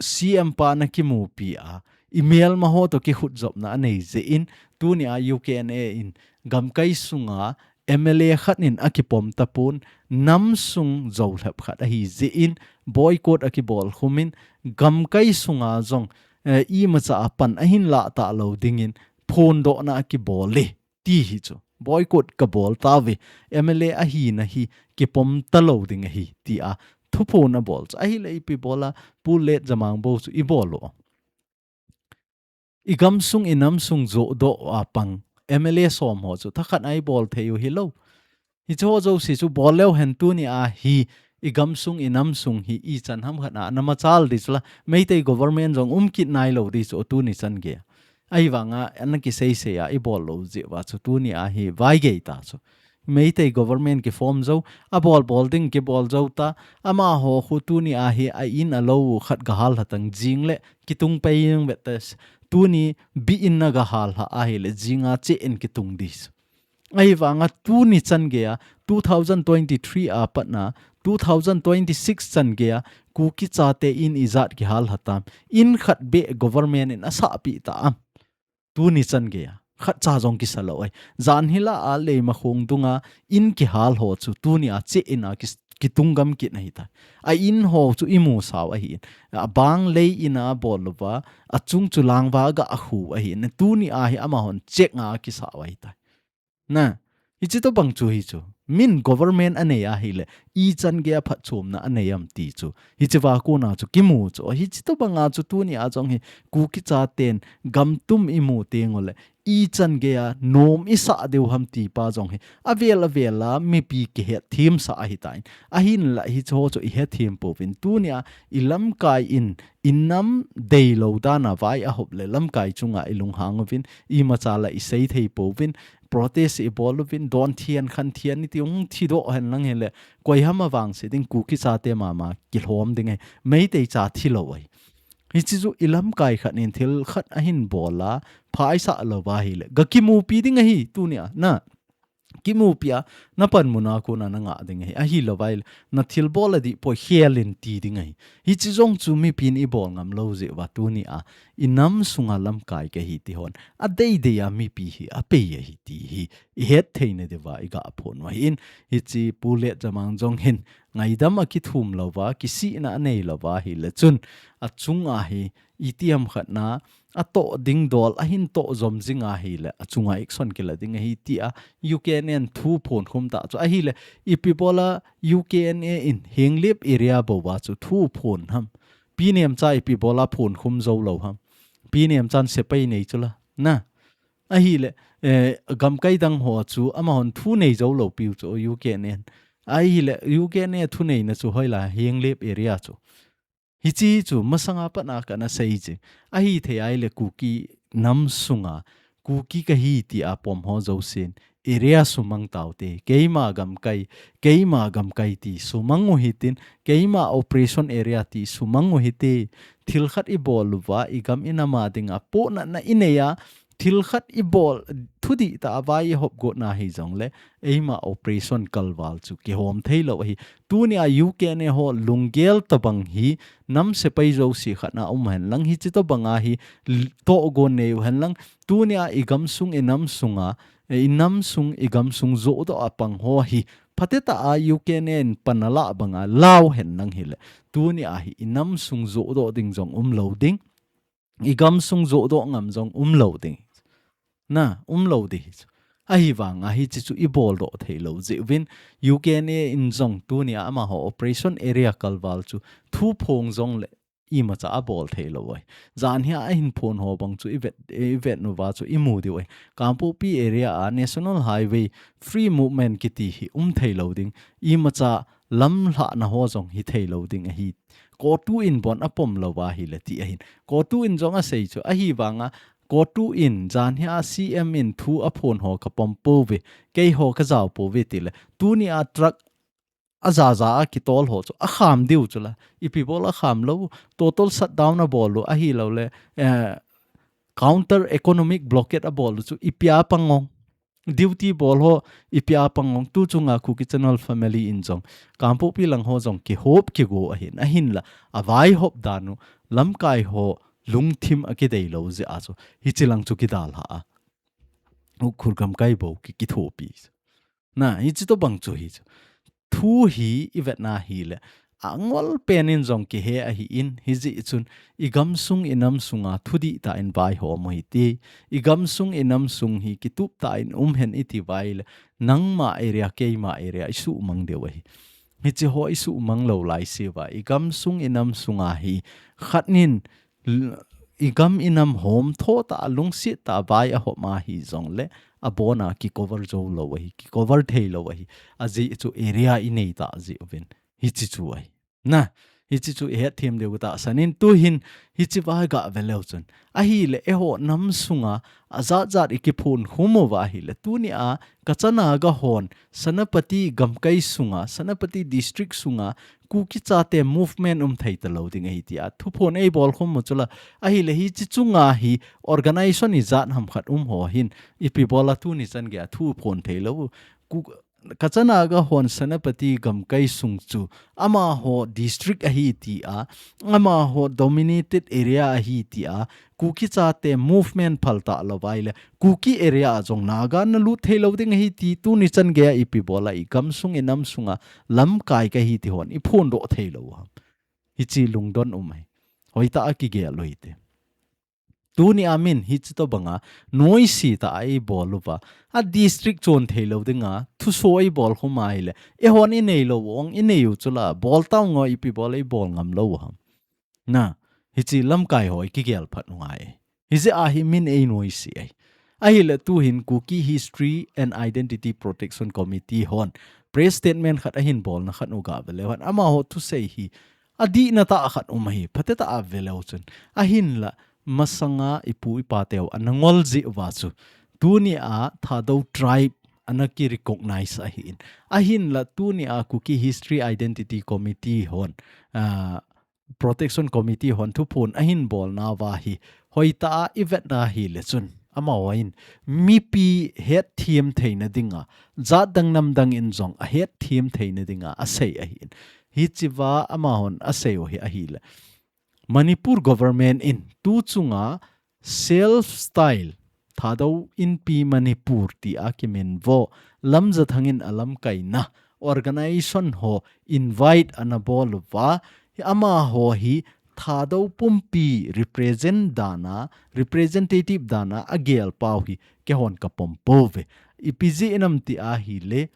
C M pa na kimupi a, imelma ho to kikhutjopna anei jeh in, tuni a U K N A in, gamkai sunga, M L A khat in akipom tapon, nam sung jolhep khat ahi jeh in, boycott akibol khum in, gamkai sunga jong, eh, imacha a pan ahin lah talou dingin, phondohna akibol e, ti hi chu. Boycott kabol tauve, M L A ahina hi kipom talou ding ahi, tia thuphon abol chu. Ahile ipi bola, Pu Letjamang bou chu ibol u. Igam sung, inam sung johdoh a pang M L A som ho chu thakhat a ibol thei u hilou. Hiche ho jouse chu bol leu hen tuni a hi igam sung, inam sung hi ichan ham khat a ana machal di chu la, Meitei government jong um kit nailou di chu tuni chan geiya. Ahivanga ana kiseisei a ibol lou jeh uva chu tuni a hi vaigei ta chu. Meitei government kiform jou, abol bol ding kibol jou ta, amaho khu tuni a hi a in a lou khat gahal lha tan jing le kitung pei jing vet ta, tuni bi in na gahal lha ahile jinga che in kitung di. Ahivanga tuni chan geiya, two thousand twenty-three a patna, two thousand twenty-six chan geiya, Kuki chate in ijat kihal lha tam, in khat beh government in asahpi ta am. Tuni chan geiya, khatcha jong kisa lou ahi. Jan hila a Leimakhong dunga in kihal ho chu tuni a che in a kis-, kitung gam kit ahi ta. A in ho chu imu sau ahi in. Abang lei in abol louva, achung chu langva aga khu ahi in. Tuni a hi amahon check nga kisa u ahi ta. Na, hiche tobang chu hi chu. Min government anei ahile, ichan geiya phatchomna anei am ti chu. Hichea kona chu kimu chu. Hiche tobanga chu tuni a jong hi Kuki chaten gam tum imu teng ule, ichan geiya nom isah diu ham ti pa jong hi. Avel avel a mipi kihet thim sa ahi tan. Ahinla hiche ho chu ihet thim pouvin tuni a ilamkai in, inam deilou dan a vai ahop le lamkai chunga ilunghang uvin, imacha la isei thei pouvin, protest ibol uvin, don thian khan thian iti hung thi doh hen lang hile, koi ham avangse ding, Kuki chate mama kilhom ding ahi, Meitei cha thi lou ahi. Hiche chu ilamkai khat in thil khat ahin bol a, pha isah louva ahile, ga kimupi ding ahi, tuni a, na. Kimupi a, na panmun a kona na ngah ding ahi, ahilouva ahile, na thilbol adih poi khel in ti ding ahi. Hiche jong chu mipin ibol ngam lou jeh uva tuni a, inam sunga lamkai kahi ti hon, adeidei a mipi hi apei ahi ti hi ihet theina diuva iga phon u ahin, hiche Pu Letjamang jong hin ngaidam akithum louva, kisihna anei louva ahile chun, achunga hi iti ham khat na, atoh ding dol, ahin toh jom jing ahile, achunga action kila ding ahi tia, U K N A in thu phon khum ta chu ahile, ipi bola U K N A in Henglep area bou a chu thu phon ham. Pi Nemcha ipi bola phon khum jou lou ham. Pi Nemcha'n sepai nei chu la. Na. Ahile, eh, gamkai dang ho chu amahon thu nei jou lou piu chu U K N A in. Ahile, U K N A thu neina chu hoila Henglep area chu. Hiche chu masanga pat a kana sei jing. Ahithei ahile Kuki nam sunga, Kuki kahi tia pom ho jousen area sumang taute. Keima gamkai, keima gamkai ti sumang u hitin, keima operation area ti sumang u hite. Thil khat ibol uva, igam inam a dinga pohnatna inei a, thil khat ibol, thudih tah a vai ihop got na hijongle, eima operation kalval chu kihom thei lou ahi. Tunia U K N A ho lunggel tabang hi nam sepai jouse khat na um hen lang, hiche tabang a hi l-, tohgon nei u hen lang. Tunia igamsung inamsung a, eh, inamsung igamsung johdoh a pang ho hi Phatetah a U K N A in pan alah banga lau hen lang hile, tuni a hi i nam sung joh doh ding jong um lou ding, i gam sung joh doh ngam jong um lou ding. Na, um lou ding hi chu. Ahivanga hichi chu i bol doh thei lou jeh uvin, U K N A in jong tuni a amaho operation area kalval chu thu phong jong le imacha a bol thei lou ahi. Jan hi a hin phong ho bang chu i vet, i vet uva chu i mu diu ahi. Kangpokpi area a National Highway free movement kiti hi um thei lou ding. Imacha lamlhahna ho jong hi thei lou ding ahi. CoTU in bon a pom lou va hile ti ahin. CoTU in jong a sei chu ahivanga CoTU in jan hi a C M in thu a phong ho ka pom pouve, kei ho ka jao pouve tile. Tuni a truck a jaja a kitol ho chu a kham diu chu la. Ipi bol a kham lou, total shutdown a bol lou, ahilou le, eh, counter economic blockade a bol lou chu ipi a pang ong. Duty bol ho ipi a pang ong, tu chunga Kuki Channel family in jong, Kangpokpi lang ho jong kihop kigo ahin, ahinla, a vaihop dan u, lamkai ho lungthim a kidei lou jeh a chu, hichi lang chu kidalha a. Ukhrul gamkai bou ki, kithopi. Na, hichi tobang chu hi chu. Thu hi i vetna hile, a ngol pen in jong kihe ahin, hijeh chun, i gam sung i nam sunga thudih tah in vaihom u hite, i gam sung i nam sung hi kitup tah in um hen i ti uva ahile, nangma area, keima area, i suhmang diu ahi. Hichi ho i suhmang lou laise uva, i gam sung i nam sunga hi, khat nin, l-, i gam i nam hom tho tah, lungset tah vai a hom ahi jong le, a bon a ki cover jou lou ahi, ki cover thei lou ahi. Ajeh chu area i nei tah jeh uvin. Hichi chu ahi. Na, hichi chu i hetthem diu ka tahsan in, tu hin hichi va ga ve leu chun. Ahile eiho nam sunga a jat jat i kiphon khum uva ahile, tuni a Kacha Naga hon Senapati gamkai sunga, Senapati district sunga, Kuki chate movement um thei ta lou ding ahi tia thuphon ei bol khum u chu la. Ahile hichi chunga hi organization ijat ham khat um ho hin ipi bol a tuni chan gei a thuphon thei lou. Ku-, Kacha Naga hon Senapati gamkai sung chu amaho district ahi tia, amaho dominated area ahi tia, Kuki chate movement phal ta lou uva ahile, Kuki area a jong Naga na lut thei lou ding ahi ti tuni chan gei a ipi bol a i gam sung i nam sunga lamkai ka hi ti hon i phondoh thei lou ham. Hichi lungdon um ahi. Hoitah a kigel u hite. Tuni a min hichi tobang a noise tah a i bol uva, a district chon thei lou ding a thuso i bol khum a ahile, eihon i nei lou ong i nei u chu la, bol tau ngo, ipi bol i bol ngam lou ham. Na, hichi lamkai ho i kigel phat u ngai. Hijeh a hi min ei noise ahi. Ahile tu hin Kuki History and Identity Protection Committee hon press statement khat ahin bolna khat u ga ve leu hen, amaho thusei hi adihna tah khat um ahi, phatetah a ve leu chun. Ahinla, masanga i pu i pa teu ana ngol jeh uva chu, tuni a Thadou tribe ana ki recognize ahin. Ahinla, tuni a Kuki History Identity Committee hon, ah, Protection Committee hon thuphon ahin bolna uva hi, hoitah a i vetna hile chun, amahon mipi hetthem theina dinga, jat dang nam dang in jong a hetthem theina dinga a sei ahin. Hichi va amahon a sei u hi ahile, Manipur government in tu chunga self style Thadou Inpi Manipur tia kiminvo Lamjathang in a lamkaina organization ho invite ana bol uva, amaho hi Thadou pumpi represent dan a, representative dan a a gel pau hi keihon ka pom pouve. Ipi jeh inem ti ahile,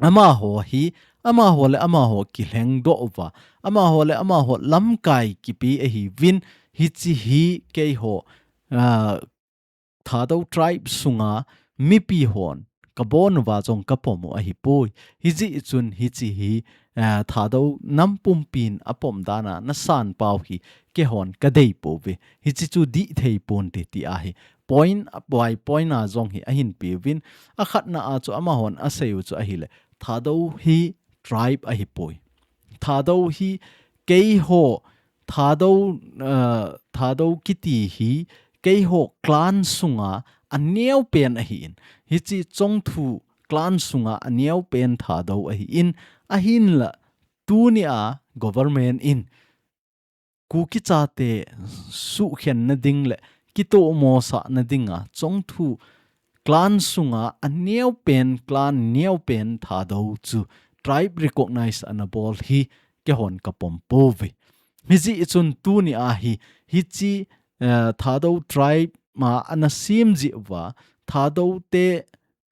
amaho hi, amaho le amaho kilhengdoh uva, amaho le amaho lamkai kipe ahiuvin, hichi hi keiho, ah, Thadou tribe sunga mipi hon ka bon uva jong ka pom u ahipoi. Hijeh chun hichi hi, eh, Thadou nam pumpin a pom dan a na san pau hi keihon ka dei pouve. Hichi chu dih thei ponte ti ahi. Point by point a jong hi ahin peuvin, a khatna a chu amahon a sei u chu ahile, Thadou hi tribe ahipoi. Thadou hi keiho, Thadou, eh, Thadou kiti hi keiho clan sunga a neo pen ahin. Hichi Chongthu clan sunga a neo pen Thadou ahin. Ahinla, tuni a government in Kuki chate suhkhenna ding le kitohmosahna dinga Chongthu clan sunga aneo pen, clan neo pen Thadou chu tribe recognize ana bol hi keihon kapom pouve. Hijeh chun tuni a hi, hiche, eh, Thadou tribe ma ana sem jeh uva, Thadou te,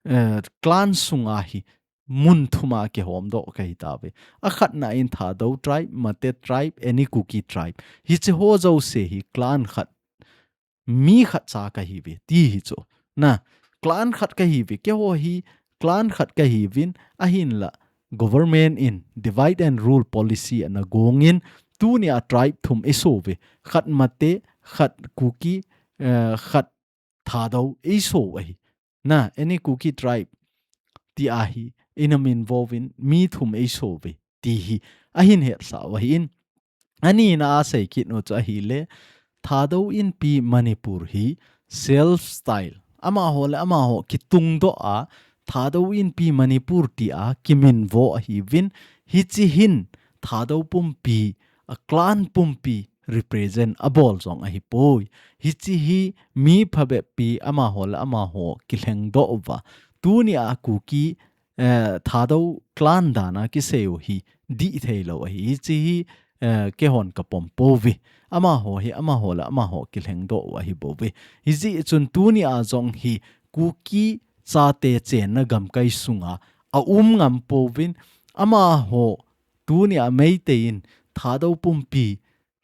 eh, clan sunga hi mun thum a kihom doh kahi tauve. Akhatna in Thadou tribe, Mate tribe, Any Kuki tribe. Hiche ho jouse hi clan khat, mi khat cha kahiuve, ti hi chu. Na, clan khat kahiuve, keiho hi clan khat kahiuvin, ahinla government in divide and rule policy ana gongin, tuni a tribe thum eisouve. Khat Mate, khat Kuki, eh, khat Thadou eisou ahi. Na, Any Kuki tribe ti a hi, ina min vouvin, mi thum eisouve, ti hi, ahin hetsah u ahin. Anina a seikit u chu ahile, Thadou Inpi Manipur hi self style. Amaho le amaho kitungdoh a, Thadou Inpi Manipur ti a kiminvo ahiuvin, hiche hin Thadou pumpi, a clan pumpi represent abol jong ahipoi. Hiche hi mi phabep pi amaho le amaho kilhengdoh uva. Tuni a Kuki, eh, Thadou clan dan a kisei u hi dih theilou ahi. Hiche hi, eh, keihon kapom pouve. Amaho hi, amaho le amaho kilhengdoh u ahibouve. Hijeh chun tuni a jong hi Kuki chate chenna gamkai sunga aum ngam pouvin, amaho tuni a Meitei in Thadou pumpi,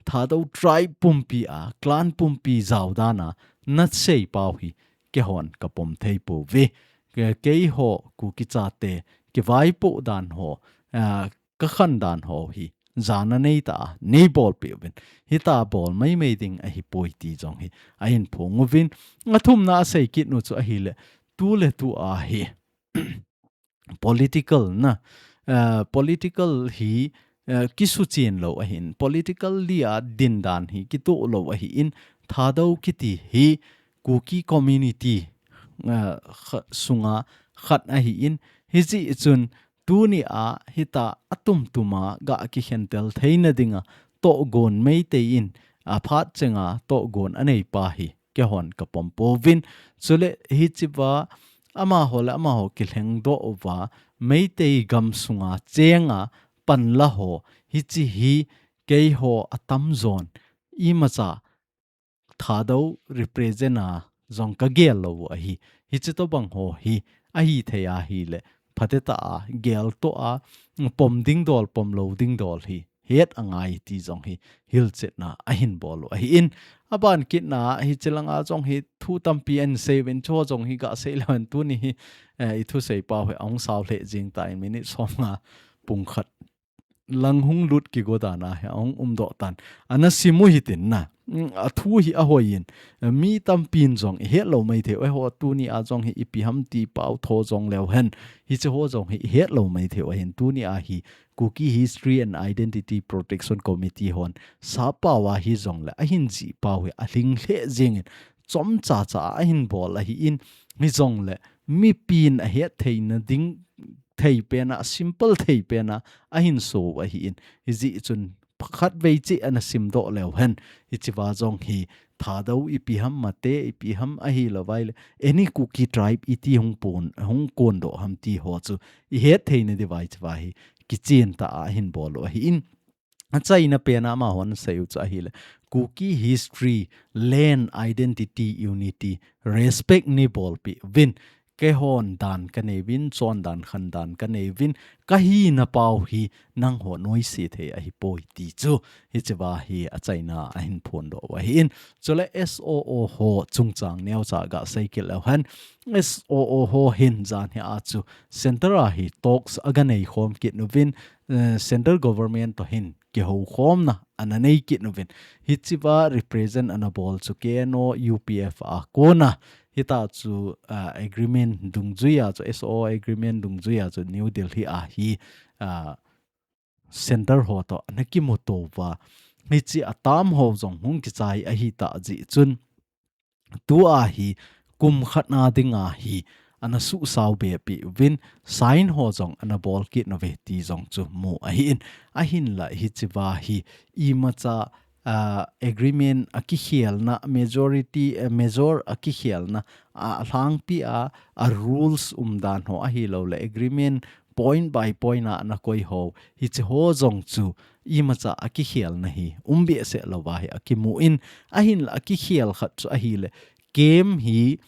Thadou tribe pumpi a, clan pumpi jao dan a, nasei pau hi, keihon kapom thei pouve. Ke-, keiho Kuki chate, kivaipoh dan ho, a, kakhan dan ho hi, jana neitah a, neibolpeh uvin. Hitia bol maimai ding ahipoi ti jong hi, ahin phong uvin. Athumna a seikit u chu ahile, tuletu a hi, political na, eh, political hi, eh, kisuchen lou ahin, political li a dindan hi kitoh lou ahin, Thadou kiti hi Kuki community, eh, kha-, sunga khat ahin, hijeh chun tuni a hitia atumtum a ga kikhentel theina dinga tohgon Meitei in aphat chenga tohgon anei pa hi keihon kapom pouvin. Chule hichea amaho le amaho kilhengdoh uva Meitei gam sunga chenga panla ho, hiche hi keiho atamjon imacha Thadou represent a jong kagel lou u ahi. Hiche tobang ho hi ahithei ahile phatetah a geltoh a pom ding dol, pom lou ding dol hi het angai ti jong hi hilchetna ahin bol u ahin. Aban kitna hiche langa jong hi thu tampi ahin seiuvin, chuho jong hi gasei leuhen tuni hi, eh, ithusei pau hi ahung sao lheh jeng tan, minute somnga pung khat lang hung lut kigo dan a hi ahung umdoh tan. Ana sim u hitin na. Mm, athu hi ahoiyin. Eh, mi tampin jong ihet lou maithei u, eiho tuni a jong hi ipi ham ti pau tho jong leuhen. Hiche ho jong hi ihet lou maithei u ahin, tuni a hi Kuki History and Identity Protection Committee hon sappao a hijongle ahin jih pau hi alhing lheh jengin chomcha cha a ahin bol ahin, hijongle mipin ahet theina ding thei pen a, simple thei pen a ahin so u ahin. Hijeh chun khatvei cheh ana simdoh leuhen, hichea jong hi Thadou ipi ham, Mate ipi ham, ahilouvai le Any Kuki tribe iti hung pon, hung kondoh ham ti ho chu ihet theina diuva hichea hi kichen tah a ahin bol u ahin. Achaina pen a amahon asei u chu ahile, Kuki history, land, identity, unity, respect neibolpeh uvin. Keihon dan kanei uvin, chondan khandan kanei uvin, kahina pau hi nangho noise thei ahipoi ti chu hichea hi achaina ahin phondoh u ahin. Chule S O O ho chungchang neocha gasei kit leuhen, S O O ho hin jan hi a chu center a hi talks aga neikhom kit uvin, eh, central government toh hin kihoukhomna ana nei kit uvin. Hichea represent ana bol chu K N O U P F a kona, hitia chu, ah, agreement dungjuia chu, S O O agreement dungjuia chu New Delhi a hi, ah, center ho toh ana kimuto uva. Hiche a term ho jong hung kichai ahitah jeh chun, tua hi kum khatna dinga hi ana susao behpeh uvin, sign ho jong ana bol kit uve ti jong chu mu ahin. Ahinla hichea hi imacha, uh, agreement a kikhelna, majority, uh, major a kikhelna, uh, a lhangpi a, a rules umdan ho ahilou le agreement point by point a na koi ho. Hiche ho jong chu imacha a kikhelna hi um behseh louva hi akimu in, ahinla a kikhel khat chu ahile camp hi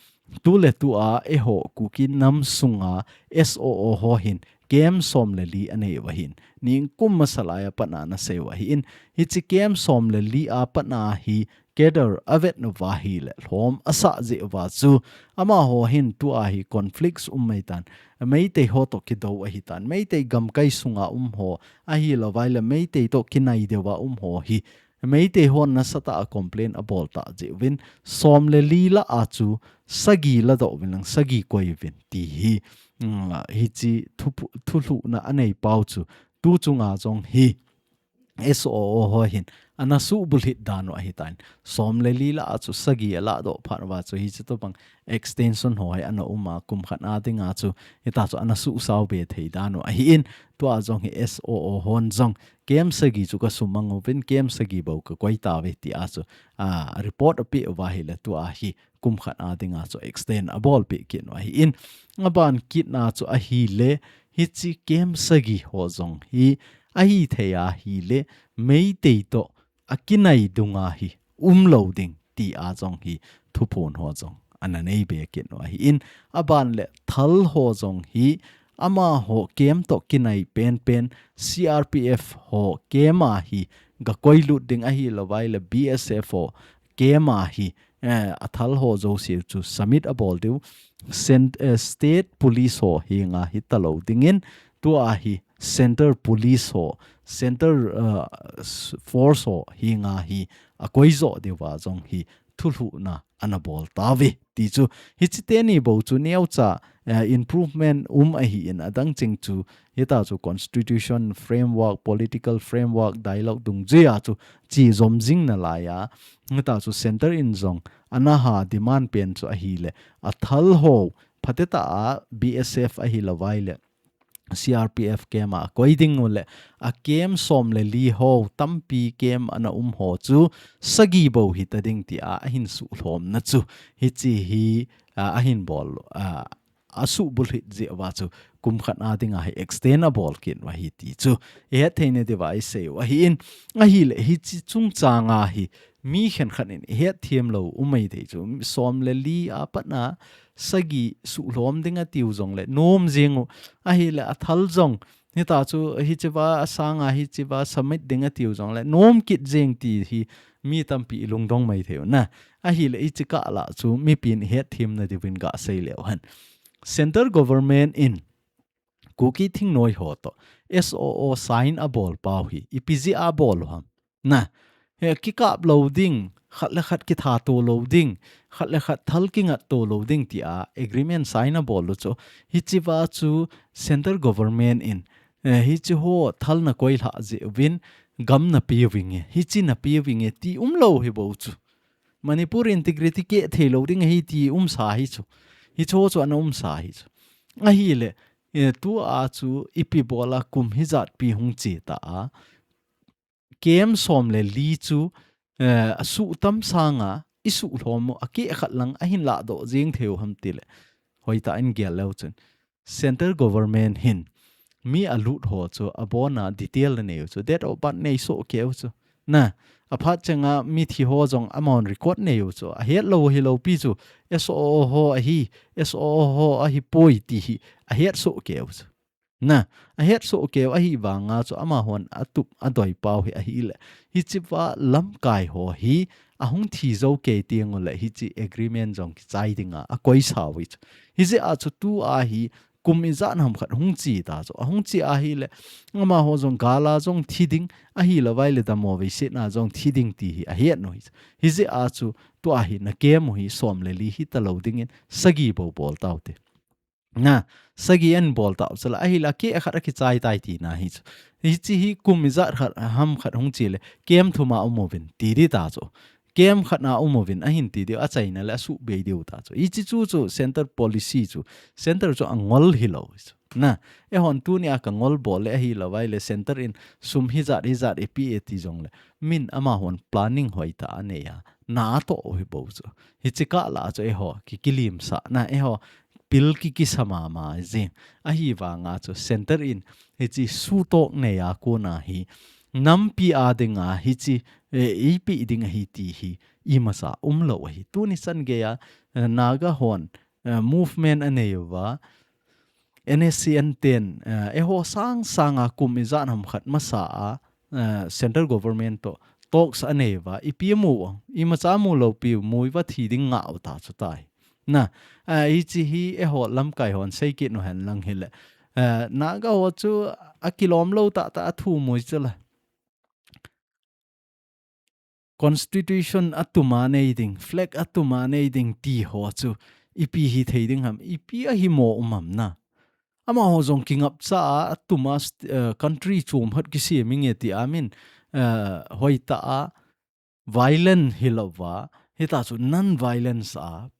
tuletua eiho Kuki nam sunga S O O ho hin camp som le li anei uva hin, ningkum masa laiya pat a ana sei uva hin, hiche camp som le li a pat a hi cadre avet uva hile lhom asah jeh uva chu amaho hin tua hi conflicts um mai tan, Meitei ho toh kidou ahi tan, Meitei gamkai sunga um ho ahilou vai le Meitei toh kinai deuva um ho hi Meitei hon nasatah a complain abol ta jeh uvin, som le li lah a chu sagi ladoh uvin lang sagi koi uvin ti hi, mm, hiche thu, thulhuhna anei pau chu tu chunga jong hi S O O ho hin ana subulhit dan u ahi tan. Som le li lah a chu sagi aladoh phat uva chu hiche tobang extension ho hi ana um a, kum khat a dinga chu hita chu ana susao be thei dan u ahi in, tua jong hi S O O hon jong camp sagi chu ka sumang uvin, camp sagi bou ka koi tauve tia chu, a, report apeh uva hile tua hi kum khat a dinga chu extend abolpeh kit u ahi in, aban kit na chu ahile hiche camp sagi ho jong hi ahithei ahile Meitei toh akinai dunga hi umlou ding tia jong hi thuphon ho jong ana nei be kit u ahi in, aban le thal ho jong hi amaho camp toh kinai penpen C R P F ho camp a hi ga koi lut ding ahilou vai le B S F ho camp a hi, eh, a thal ho jouse chu submit abol diu. Cent-, eh, State Police ho henga hita lou dingin, tua hi Center Police ho, Center, eh, s-, Force ho henga hi akoi jo diuva jong hi thulhuhna ana bol tauve ti chu. Hiche teni bou chu neocha, eh, improvement um ahi in, adang cheng chu hita chu constitution framework, political framework, dialogue dungjuia chu che jom jing nalaiya, hita chu center in jong ana ha demand pen chu ahile, a thal ho phatecha a B S F ahilou vai le C R P F camp a koi ding u le, a camp som le li ho tampi camp ana um ho chu sagi bou hita ding tia ahin suhlhomna chu hiche hi, a, ahin bol, a, asubulhit jeh uva chu kum khat a dinga hi extend abol kit u ahi ti chu ihet theina diuva isei u ahi in, ahile hiche chungchanga hi mi khenkhat in ihet them lou um mai thei chu, som le li a pat a sagi suhlhom ding atiu jong le nom jeng u, ahile a thal jong hita chu hichea asanga hichea submit ding atiu jong le nom kit jeng ti hi mi tampi ilungdong mai thei u na. Ahile hiche kah lah chu mipin ihet themna diuvin gasei leu hen. Central government in Kuki thingnoi ho toh S O O sign abol pau hi ipi jeh a abol u ham? Na, he kikap lou ding, khat le khat kitha to lou ding, khat le khat thal kingat to lou ding tia agreement sign abol u chu. Hichea chu central government in, eh, hiche ho thal nakoi lhah jeh uvin gam nape uvinge, hiche nape uvinge ti umlou hi bou chu. Manipur integrity keh thei lou ding ahi ti umsa hi chu. Hiche ho chu ana umsa hi chu. Ahile, eh, tua chu ipi bol a kum hijat pi hung che ta a. Camp som le li chu, eh, asuh tam sanga isuhlhom u, akeh khat lang ahin lahdoh jeng thei u ham tile, hoitah in gel leu chun. Central government hin mi alut ho chu abona detail anei u chu, date of birth nei soh keu chu. Na, aphat chenga mithi ho jong amahon record nei u chu, ahet lou hilou pi chu, S O O ho ahi, S O O ho ahipoi ti hi ahet soh keu chu. Na, ahet soh keu ahi vanga chu amahon atup adoi pau hi ahile, hichea lamkai ho hi ahung thi jou kei teng ule hiche agreement jong kichai dinga akoi sau hi chu. Hijeh a chu tua hi kum ijat ham khat hung che ta chu, ahung che ahile, amaho jong gal a jong thi ding, ahilou vai le dammo veisetna jong thi ding ti hi ahet u hi chu. Hijeh a chu tua hi na camp u hi som le li hita lou dingin sagi bou bol taute. Na, sagi an bol tau chula, ahile akeh khat akichai tai tina hi chu. Hiche hi kum ijat khat ham khat hung che le, camp thum a um uvin ti ding ta chu. Camp khat na um uvin ahin ti diu, achaina le asuhbei diu ta chu. Hichi chu chu center policy chu, center chu angol hilou chu. Na, eihon tunia kangol bol le ahilou vai le center in sum hijat hijat eipeh e ti jongle, min amahon planning hoitah anei a, natoh u hibou chu. Hichi kah lah chu eiho ki, kilimsah na, eiho pil ki, kisa mama jing. Ahivanga chu center in hichi sutoh nei a kona hi, nampi a dinga hichi, eh, eipeh ding ahi ti hi imacha umlou ahi. Tuni chan geiya, eh, Naga hon, eh, movement anei uva, N S C N ten, eh, eiho sang sanga kum ijat ham khat masa a, eh, central government toh talks anei uva, ipi amu u, imacha mulou piu, mu uva thi ding ngah u ta chu tai. Na, eh, hichi hi eiho lamkai hon seikit u hen lang hile, eh, Naga ho chu akilom lou tahtah a thum u chu la. Constitution atuma nei ding, flag atuma nei ding ti ho chu ipi hithei ding ham, ipi ahimo um ham na. Amaho jong kingapcha a atuma st-, eh, country chom khat kisem inge ti a min, eh, hoitah a violent hilouva, hita chu non-violence a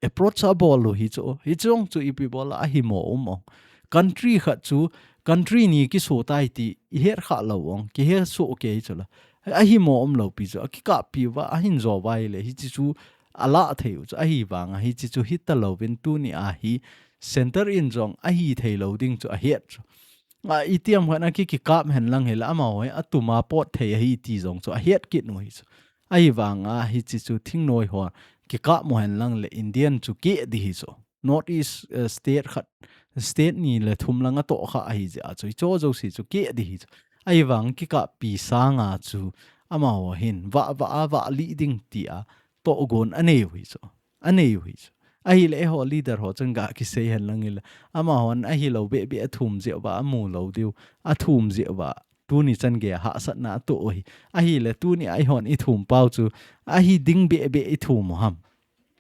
approach abol u hi chu, hichong chu ipi bol a ahimo um ong. Country khat chu, country ni kiso tai ti ihet kha lou ong, kihe soh kei chu la. Ahimo umlou pi chu, akikappi uva, ahin jo uva ahile, hichi chu alah thei u chu, ahivanga hichi chu hita louvin tunia hi, center in jong ahithei lou ding chu ahet chu. A, itiham khat a ki, kikap hen lang hile, amaho hi atuma pot thei ahi ti jong chu ahet kit u hi chu. Ahivanga hichi chu thingnoi ho kikap mo hen lang le Indian chu keh di hi chu. North East, eh, state khat, state ni le thum lang atoh kha ahi jeh a chu, hicho jouse chu keh di hi chu. Ahivang kikappi sanga chu amaho hin vah vah a vah lih ding tia tohgon anei u hi chu. Anei u hi chu. Ahile eiho leader ho chun ga kisei hen lang hile, amahon ahilou behbeh athum jeh uva, amu lou diu, athum jeh uva, tuni chan geiya hahsatna atoh u hi. Ahile tunia eihon ithum pau chu, ahi ding behbeh ithum u ham.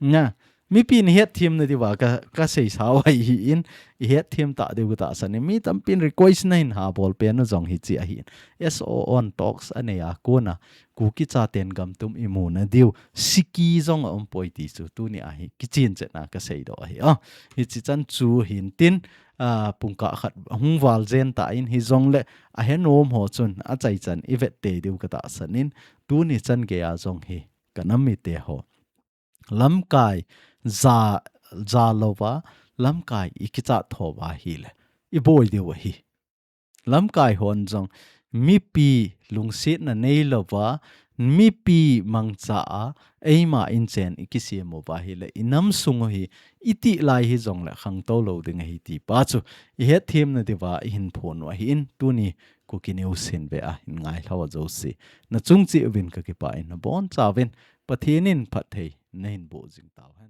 Na, mipin ihet them na diuva ka, kaseisa u ahin, ihet them ta diu katahsan in, mi tampin request na hin ha bol pen u jong hichi ahin. S O O in talks anei a kona, Kuki chaten gam tum imu na diu, siki jong aum poi ti chu tunia hi kichen chetna kasei doh ahi. A, hichi chan chu hin tin, a, pungkah khat hung val jen tan hijongle ahe nom ho chun achaichan ivet tei diu katahsan in, tuni chan geiya jong hi kanam mite ho, lamkai ja, ja louva, lamkai ikichat thou va ahile, iboi diu ahi. Lamkai hon jong mipi lungsetna neilouva, mipi mangcha a, eima inchen ikisem uva ahile, inam sung u hi, itih lai hijongle khangtou lou ding ahi ti pa chu ihet them na diuva ihin phon u ahin, tuni Kuki News hin ve a hin ngailhah u jouse, nachung cheh uvin kakipah in, nabonchauvin Pathen in phatthei nahin boh jing tauhen.